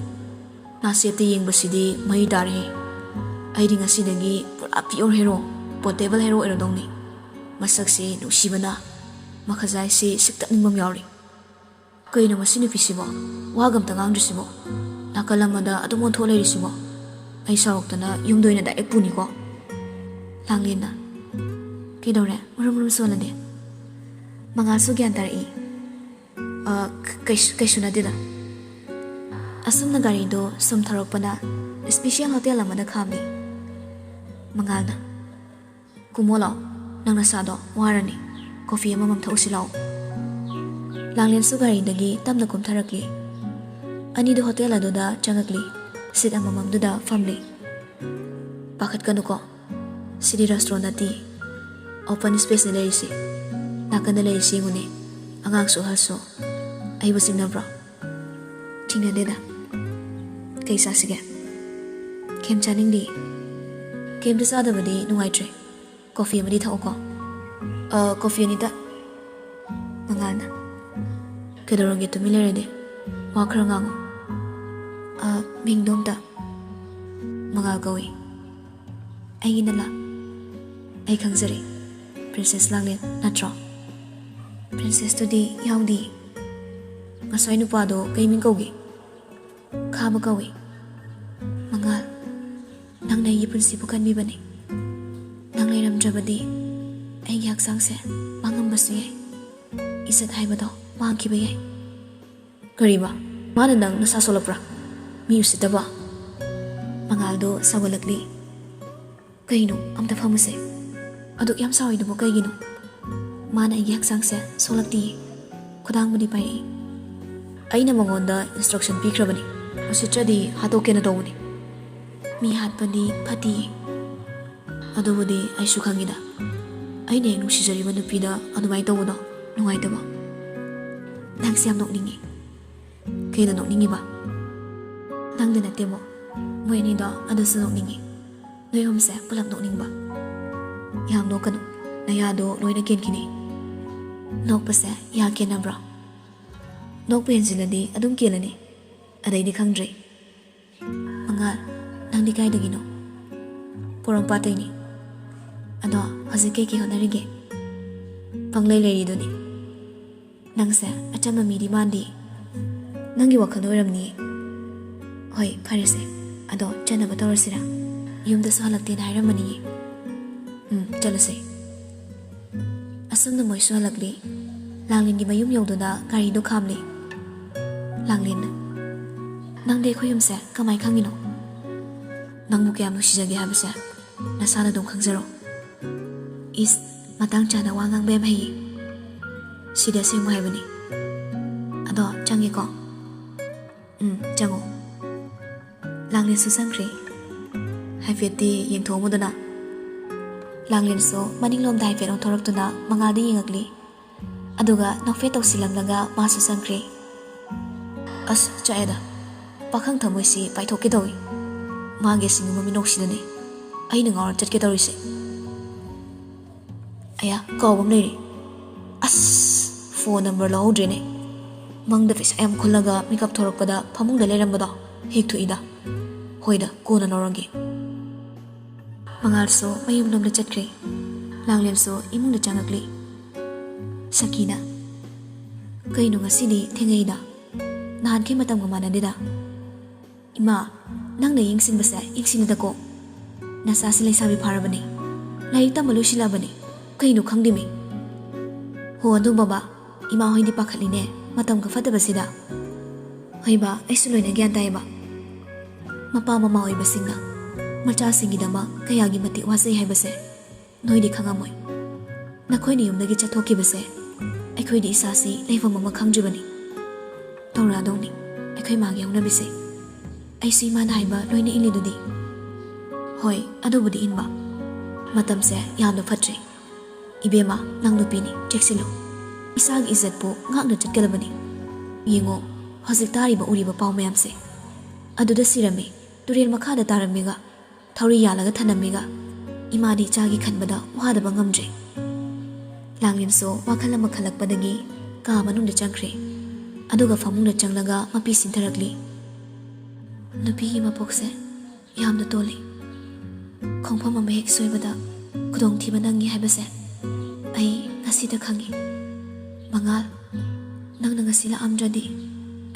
ꯅꯥꯁꯦꯞꯇ ꯌꯦꯡꯕꯁꯤꯗꯤ ꯃꯩ ꯇꯥꯔꯦꯍꯦ꯫ ꯑꯩꯗꯤ ꯉꯁꯤꯗꯒꯤ ꯄꯨꯔꯥ pure hero, portable hero ꯑꯣꯏꯔꯗꯧꯅꯤ꯫ ꯃꯁꯛꯁꯤ ꯅꯨꯡꯁꯤꯕꯅ ꯃꯈꯖꯥꯏꯁꯤ ꯁꯤꯛꯇꯠꯅꯤꯡꯕ ꯑꯃ ꯌꯥꯎꯔꯤ꯫ ꯀꯩꯅꯣ ꯃꯁꯤ ꯅꯨꯄꯤꯁꯤꯕꯣ? ꯋꯥꯒ ꯑꯝꯇ ꯉꯥꯡꯗ꯭ꯔꯤꯁꯤꯕꯣ? ꯅꯥꯀꯜ ꯑꯃꯗ ꯑꯗꯨꯝ ꯑꯣꯟꯊꯣꯛ ꯂꯩꯔꯤꯁꯤꯕꯣ?" ꯑꯩ ꯁꯥꯎꯔꯛꯇꯅ ꯌꯨꯝꯗ ꯑꯣꯏꯅ direct ꯄꯨꯅꯤꯀꯣ꯫ ꯂꯥꯡꯂꯦꯟꯅ, "ꯀꯩꯗꯧꯔꯦ? ꯃꯔꯨꯝ ꯃꯔꯨꯝ ꯁꯣꯜꯂꯗꯤ?" ꯃꯉꯥꯜꯁꯨ ꯒ꯭ꯌꯥꯟ ꯇꯥꯔꯛꯏ꯫ "ꯑ, ꯀ-, ꯀꯩꯁꯨ, ꯀꯩꯁꯨ ꯅꯠꯇꯦꯗ꯫" ꯑꯁꯨꯝꯅ ꯒꯥꯔꯤꯗꯣ ꯁꯨꯝ ꯊꯧꯔꯛꯄꯅ special hotel ꯑꯃꯗ ꯈꯥꯝꯃꯤ꯫ ꯃꯉꯥꯜꯅ, "ꯀꯨꯝꯃꯣ ꯂꯥꯎ, ꯅꯪ ꯅꯁꯥꯗꯣ ꯋꯥꯔꯅꯤ, coffee ꯑꯃꯃꯝ ꯊꯛꯎꯁꯤ ꯂꯥꯎ꯫" ꯂꯥꯡꯂꯦꯟꯁꯨ ꯒꯥꯔꯤꯗꯒꯤ ꯇꯞꯅ ꯀꯨꯝꯊꯔꯛꯂꯤ꯫ ꯑꯅꯤꯗꯨ hotel ꯑꯗꯨꯗ ꯆꯪꯉꯛꯂꯤ, seat ꯑꯃꯃꯝꯗꯨꯗ ꯐꯝꯂꯤ꯫ "ꯄꯥꯈꯠꯀꯅꯨꯀꯣ, ꯁꯤꯗꯤ restaurant ꯅꯠꯇꯦ, open space ꯅꯦ ꯂꯩꯔꯤꯁꯤ꯫ ꯅꯥꯀꯟꯗ ꯂꯩꯔꯤꯁꯤ ꯌꯦꯡꯉꯨꯅꯦ, ꯑꯉꯥꯡꯁꯨ ꯑꯍꯜꯁꯨ꯫ ꯑꯩꯕꯨ ꯆꯤꯡꯅꯕ꯭ꯔꯣ?" "ꯆꯤꯡꯅꯗꯦꯗ꯫ ꯀꯩ ꯆꯥꯁꯤꯒꯦ?" "ꯀꯩꯝ ꯆꯥꯅꯤꯡꯗꯦ꯫" "ꯀꯩꯝꯇ ꯆꯥꯗꯕꯗꯤ ꯅꯨꯡꯉꯥꯏꯇ꯭ꯔꯦ꯫ Coffee ꯑꯃꯗꯤ ꯊꯛꯎꯀꯣ꯫" "ꯑ, coffee ꯑꯅꯤꯇ꯫" ꯃꯉꯥꯜꯅ, "ꯀꯩꯗꯧꯔꯒꯦ ꯇꯨꯃꯤꯟ ꯂꯩꯔꯗꯤ? ꯋꯥ ꯈꯔ ꯉꯥꯡꯉꯣ꯫" "ꯑ, ꯃꯤꯡꯗꯣ ꯑꯝꯇ꯫" "ꯃꯉꯥꯜ ꯀꯧꯏ꯫" "ꯑꯩꯒꯤ ꯅꯂꯥ?" "ꯑꯩ ꯈꯪꯖꯔꯦ꯫ Princess ꯂꯥꯡꯂꯦꯟ ꯅꯠꯇ꯭ꯔꯣ?" "Princess ꯇꯨꯗꯤ ꯌꯥꯎꯗꯦ꯫ ꯉꯁꯥꯏ ꯅꯨꯄꯥꯗꯣ ꯀꯩ ꯃꯤꯡ ꯀꯧꯒꯦ?" "ꯈꯥꯕ ꯀꯧꯏ꯫" "ꯃꯉꯥꯜ, ꯅꯪꯅ ꯑꯩꯒꯤ ꯄꯨꯟꯁꯤꯕꯨ ꯀꯟꯕꯤꯕꯅꯤ꯫ ꯅꯪ ꯂꯩꯔꯝꯗ꯭ꯔꯕꯗꯤ ꯑꯩꯒꯤ ꯍꯛꯆꯥꯡꯁꯦ ꯃꯥꯡꯉꯝꯕꯁꯨ ꯌꯥꯏ꯫ ꯏꯖꯠ ꯍꯥꯏꯕꯗꯣ ꯃꯥꯡꯈꯤꯕ ꯌꯥꯏ꯫ ꯀꯔꯤꯕ? ꯃꯥꯅ ꯅꯪ ꯅꯁꯥ ꯁꯣꯛꯂꯛꯄ꯭ꯔꯥ? ꯃꯤ ꯎꯁꯤꯠꯇꯕ꯫ ꯃꯉꯥꯜꯗꯣ ꯁꯥꯎꯒꯠꯂꯛꯂꯤ꯫ ꯀꯩꯅꯣ, ꯑꯝꯇ ꯐꯝꯃꯨꯁꯦ꯫ ꯑꯗꯨꯛ ꯌꯥꯝ ꯁꯥꯎꯔꯤꯗꯨꯕꯨ ꯀꯩꯒꯤꯅꯣ? ꯃꯥꯅ ꯑꯩꯒꯤ ꯍꯛꯆꯥꯡꯁꯦ ꯁꯣꯛꯂꯛꯇꯤꯌꯦ꯫ ꯈꯨꯗꯥꯡꯕꯨꯗꯤ ꯄꯥꯏꯔꯛꯏ꯫ ꯑꯩꯅ ꯃꯉꯣꯟꯗ instruction ꯄꯤꯈ꯭ꯔꯕꯅꯤ, ꯎꯁꯤꯠꯇ꯭ꯔꯗꯤ ꯍꯥꯠꯇꯣꯛꯀꯦꯅ ꯇꯧꯕꯅꯤ꯫ ꯃꯤ ꯍꯥꯠꯄꯗꯤ ꯐꯠꯇꯤꯌꯦ꯫ ꯑꯗꯨꯕꯨꯗꯤ ꯑꯩꯁꯨ ꯈꯪꯉꯤꯗ꯫ ꯑꯩꯅ ꯍꯦꯛ ꯅꯨꯡꯁꯤꯖꯔꯤꯕ ꯅꯨꯄꯤꯗ ꯑꯗꯨꯃꯥꯏꯅ ꯇꯧꯕꯗꯣ ꯅꯨꯡꯉꯥꯏꯇꯕ꯫ ꯅꯪꯁꯦ ꯌꯥꯝ ꯅꯣꯛꯅꯤꯡꯉꯤ꯫ ꯀꯩꯗ ꯅꯣꯛꯅꯤꯡꯉꯤꯕ? ꯅꯪꯗ ꯅꯠꯇꯦꯕꯣ, ꯃꯣꯏ ꯑꯅꯤꯗꯣ ꯑꯗꯨꯁꯨ ꯅꯣꯛꯅꯤꯡꯉꯤ꯫ ꯅꯣꯏ ꯑꯍꯨꯝꯁꯦ ꯄꯨꯂꯞ ꯅꯣꯛꯅꯤꯡꯕ꯫ ꯌꯥꯝ ꯅꯣꯛꯀꯅꯨ, ꯅꯌꯥꯗꯣ ꯂꯣꯏꯅ ꯀꯦꯟꯈꯤꯅꯤ꯫ ꯅꯣꯛꯄꯁꯦ ꯌꯥ ꯀꯦꯟꯅꯕ꯭ꯔꯣ? ꯅꯣꯛꯄ ꯍꯦꯟꯖꯤꯜꯂꯗꯤ ꯑꯗꯨꯝ ꯀꯦꯜꯂꯅꯤ꯫ ꯑꯗꯩꯗꯤ ꯈꯪꯗ꯭ꯔꯦ꯫ ꯃꯉꯥꯜ, ꯅꯪꯗꯤ ꯀꯥꯏꯗꯒꯤꯅꯣ? ꯄꯣꯔꯣꯝꯄꯥꯠꯇꯩꯅꯤ꯫ ꯑꯗꯣ ꯍꯧꯖꯤꯛ ꯀꯩꯀꯩ ꯍꯣꯠꯅꯔꯤꯒꯦ? ꯄꯪꯂꯩ ꯂꯩꯔꯤꯗꯨꯅꯤ꯫ ꯅꯪꯁꯦ ꯑꯆꯝꯕ ꯃꯤꯗꯤ ꯃꯥꯟꯗꯦ꯫ ꯅꯪꯒꯤ ꯋꯥꯈꯜꯗ ꯑꯣꯏꯔꯝꯅꯤꯌꯦ꯫ ꯍꯣꯏ, ꯐꯔꯦꯁꯦ꯫ ꯑꯗꯣ ꯆꯠꯅꯕ ꯇꯧꯔꯁꯤꯔꯥ? ꯌꯨꯝꯗꯁꯨ ꯍꯜꯂꯛꯇꯦꯅ ꯍꯥꯏꯔꯝꯃꯅꯤꯌꯦ꯫ ꯎꯝ, ꯆꯠꯂꯁꯦ꯫ ꯑꯁꯨꯝꯅ ꯃꯣꯏꯁꯨ ꯍꯜꯂꯛꯂꯤ꯫ ꯂꯥꯡꯂꯦꯟꯒꯤ ꯃꯌꯨꯝ ꯌꯧꯗꯨꯅ ꯒꯥꯔꯤꯗꯨ ꯈꯥꯝꯂꯤ꯫ ꯂꯥꯡꯂꯦꯟꯅ, "ꯅꯪꯗꯤ ꯑꯩꯈꯣꯏ ꯌꯨꯝꯁꯦ ꯀꯃꯥꯏ ꯈꯪꯉꯤꯅꯣ? ꯅꯪꯕꯨ ꯀꯌꯥꯝ ꯅꯨꯡꯁꯤꯖꯒꯦ ꯍꯥꯏꯕꯁꯦ ꯅꯁꯥꯅ ꯑꯗꯨꯝ ꯈꯪꯖꯔꯣ꯫" ꯏꯁ, ꯃꯇꯥꯡ ꯆꯥꯅ ꯋꯥ ꯉꯥꯡꯕ ꯌꯥꯝ ꯍꯩꯌꯦ꯫ ꯁꯤꯗꯤ ꯑꯁꯦꯡꯕ ꯍꯥꯏꯕꯅꯤ꯫ ꯑꯗꯣ ꯆꯪꯉꯦꯀꯣ? ꯎꯝ, ꯆꯪꯉꯣ꯫ ꯂꯥꯡꯂꯦꯟꯁꯨ ꯆꯪꯈ꯭ꯔꯦ꯫ ꯍꯥꯏꯐꯦꯠꯇꯤ ꯌꯦꯡꯊꯣꯛꯑꯝꯃꯨꯗꯅ꯫ ꯂꯥꯡꯂꯦꯟꯁꯨ ꯃꯅꯤꯡꯂꯣꯝꯗ ꯍꯥꯏꯐꯦꯠ ꯑꯣꯟꯊꯣꯔꯛꯇꯨꯅ ꯃꯉꯥꯜꯗ ꯌꯦꯡꯉꯛꯂꯤ꯫ ꯑꯗꯨꯒ ꯅꯣꯛꯐꯦꯠ ꯇꯧꯁꯤꯜꯂꯝꯂꯒ ꯃꯥꯁꯨ ꯆꯪꯈ꯭ꯔꯦ꯫ ꯑꯁ, ꯆꯥꯛꯑꯦꯗ꯫ ꯄꯥꯈꯪ ꯊꯃꯣꯏꯁꯤ ꯄꯥꯏꯊꯣꯛꯀꯦ ꯇꯧꯏ꯫ ꯃꯥꯒꯤ ꯑꯁꯤꯒꯨꯝꯕ ꯃꯤꯅꯣꯛꯁꯤꯗꯅꯤ ꯑꯩꯅ ꯉꯥꯎꯔ ꯆꯠꯀꯦ ꯇꯧꯔꯤꯁꯦ꯫ ꯑꯌꯥ, ꯀꯥꯎꯕ ꯑꯃ ꯂꯩꯔꯦ꯫ ꯑꯁ, ꯐꯣꯟ ꯅꯝꯕꯔ ꯂꯧꯍꯧꯗ꯭ꯔꯦꯅꯦ꯫ ꯃꯪꯗ ꯄꯩꯁꯥ ꯌꯥꯝ ꯈꯨꯜꯂꯒ ꯃꯤꯀꯞ ꯊꯣꯔꯛꯄꯗ ꯐꯃꯨꯡꯗ ꯂꯩꯔꯝꯕꯗꯣ ꯍꯦꯛ ꯊꯣꯛꯏꯗ꯫ ꯍꯣꯏꯗ, ꯀꯣꯟꯅ ꯂꯧꯔꯒꯦ꯫ ꯃꯉꯥꯜꯁꯨ ꯃꯌꯨꯝꯂꯣꯝꯗ ꯆꯠꯈ꯭ꯔꯦ꯫ ꯂꯥꯡꯂꯦꯟꯁꯨ ꯏꯃꯨꯡꯗ ꯆꯪꯉꯛꯂꯤ꯫ ꯁꯀꯤꯅ, "ꯀꯩꯅꯣ ꯉꯁꯤꯗꯤ ꯊꯦꯡꯉꯛꯏꯗ? ꯅꯍꯥꯟꯈꯩ ꯃꯇꯝꯒ ꯃꯥꯟꯅꯗꯦꯗ꯫" "ꯏꯃꯥ, ꯅꯪꯅ ꯌꯦꯡꯁꯤꯟꯕꯁꯦ ꯌꯦꯡꯁꯤꯟꯅꯗꯀꯣ꯫ ꯅꯆꯥꯁꯤ ꯂꯩꯁꯥꯕꯤ ꯐꯥꯔꯕꯅꯤ꯫ ꯂꯥꯏꯔꯤꯛ ꯇꯝꯕ ꯂꯣꯏꯁꯤꯜꯂꯛꯑꯕꯅꯤ꯫ ꯀꯩꯅꯣ ꯈꯪꯗꯦꯃꯤ꯫ ꯍꯣ, ꯑꯗꯨ ꯕꯕꯥ, ꯏꯃꯥ ꯍꯣꯏꯗꯤ ꯄꯥꯈꯠꯂꯤꯅꯦ ꯃꯇꯝꯒ ꯐꯠꯇꯕꯁꯤꯗ꯫ ꯍꯣꯏ ꯕꯥ, ꯑꯩꯁꯨ ꯂꯣꯏꯅ ꯒ꯭ꯌꯥꯟ ꯇꯥꯏꯌꯦꯕ꯫ ꯃꯄꯥ ꯃꯃꯥ ꯑꯣꯏꯕꯁꯤꯡꯅ ꯃꯆꯥꯁꯤꯡꯒꯤꯗꯃꯛ ꯀꯌꯥꯒꯤ ꯃꯇꯤꯛ ꯋꯥꯖꯩ ꯍꯥꯏꯕꯁꯦ ꯅꯣꯏꯗꯤ ꯈꯪꯉꯝꯃꯣꯏ꯫ ꯅꯈꯣꯏꯅ ꯌꯨꯝꯗꯒꯤ ꯆꯠꯊꯣꯛꯈꯤꯕꯁꯦ ꯑꯩꯈꯣꯏꯗꯤ ꯏꯁꯥꯁꯤ ꯂꯩꯐꯝ ꯑꯃ ꯈꯪꯗ꯭ꯔꯤꯕꯅꯤ꯫ ꯇꯧꯔꯛꯑꯗꯧꯅꯤ ꯑꯩꯈꯣꯏ ꯃꯥꯒꯤ ꯍꯧꯅꯕꯤꯁꯦ꯫ ꯑꯩꯁꯨ ꯏꯃꯥꯅ ꯍꯥꯏꯕ ꯂꯣꯏꯅ ꯏꯜꯂꯤꯗꯨꯗꯤ꯫ ꯍꯣꯏ, ꯑꯗꯨꯕꯨꯗꯤ ꯏꯟꯕ꯫ ꯃꯇꯝꯁꯦ ꯌꯥꯝꯅ ꯐꯠꯇ꯭ꯔꯦ꯫ ꯏꯕꯦꯝꯃ, ꯅꯪ ꯅꯨꯄꯤꯅꯤ, ꯆꯦꯛꯁꯤꯜꯂꯨ꯫ ꯏꯁꯥꯒꯤ ꯏꯖꯠꯄꯨ ꯉꯥꯛꯅ ꯆꯠꯀꯗꯕꯅꯤ꯫ ꯌꯦꯡꯉꯣ, ꯍꯧꯖꯤꯛ ꯇꯥꯔꯤꯕ ꯎꯔꯤꯕ ꯄꯥꯎ ꯃꯌꯥꯝꯁꯦ꯫ ꯑꯗꯨꯗ ꯁꯤꯔꯝꯃꯤ, ꯇꯨꯔꯦꯜ ꯃꯈꯥꯗ ꯇꯥꯔꯝꯃꯤꯒ, ꯊꯧꯔꯤ ꯌꯥꯜꯂꯒ ꯊꯅꯝꯃꯤꯒ꯫ ꯏꯃꯥꯗꯤ ꯏꯆꯥꯒꯤ ꯈꯟꯕꯗ ꯋꯥꯗꯕ ꯉꯝꯗ꯭ꯔꯦ꯫ ꯂꯥꯡꯂꯦꯟꯁꯨ ꯋꯥꯈꯜ ꯑꯃ ꯈꯜꯂꯛꯄꯗꯒꯤ ꯀꯥ ꯃꯅꯨꯡꯗ ꯆꯪꯈ꯭ꯔꯦ꯫ ꯑꯗꯨꯒ ꯐꯃꯨꯡꯗ ꯆꯪꯂꯒ ꯃꯄꯤ ꯁꯤꯟꯊꯔꯛꯂꯤ꯫ ꯅꯨꯄꯤꯒꯤ ꯃꯄꯣꯛꯁꯦ ꯌꯥꯝꯅ ꯇꯣꯜꯂꯤ꯫ ꯈꯣꯡꯐꯝ ꯑꯃ ꯍꯦꯛ ꯁꯣꯏꯕꯗ ꯈꯨꯗꯣꯡꯊꯤꯕ ꯅꯪꯉꯤ ꯍꯥꯏꯕꯁꯦ ꯑꯩ ꯉꯁꯤꯗ ꯈꯪꯉꯤ꯫ ꯃꯉꯥꯜ, ꯅꯪꯅ ꯉꯁꯤ ꯂꯥꯛꯑꯝꯗ꯭ꯔꯗꯤ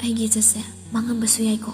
ꯑꯩꯒꯤ ꯏꯖꯠꯁꯦ ꯃꯥꯡꯉꯝꯕꯁꯨ ꯌꯥꯏꯀꯣ꯫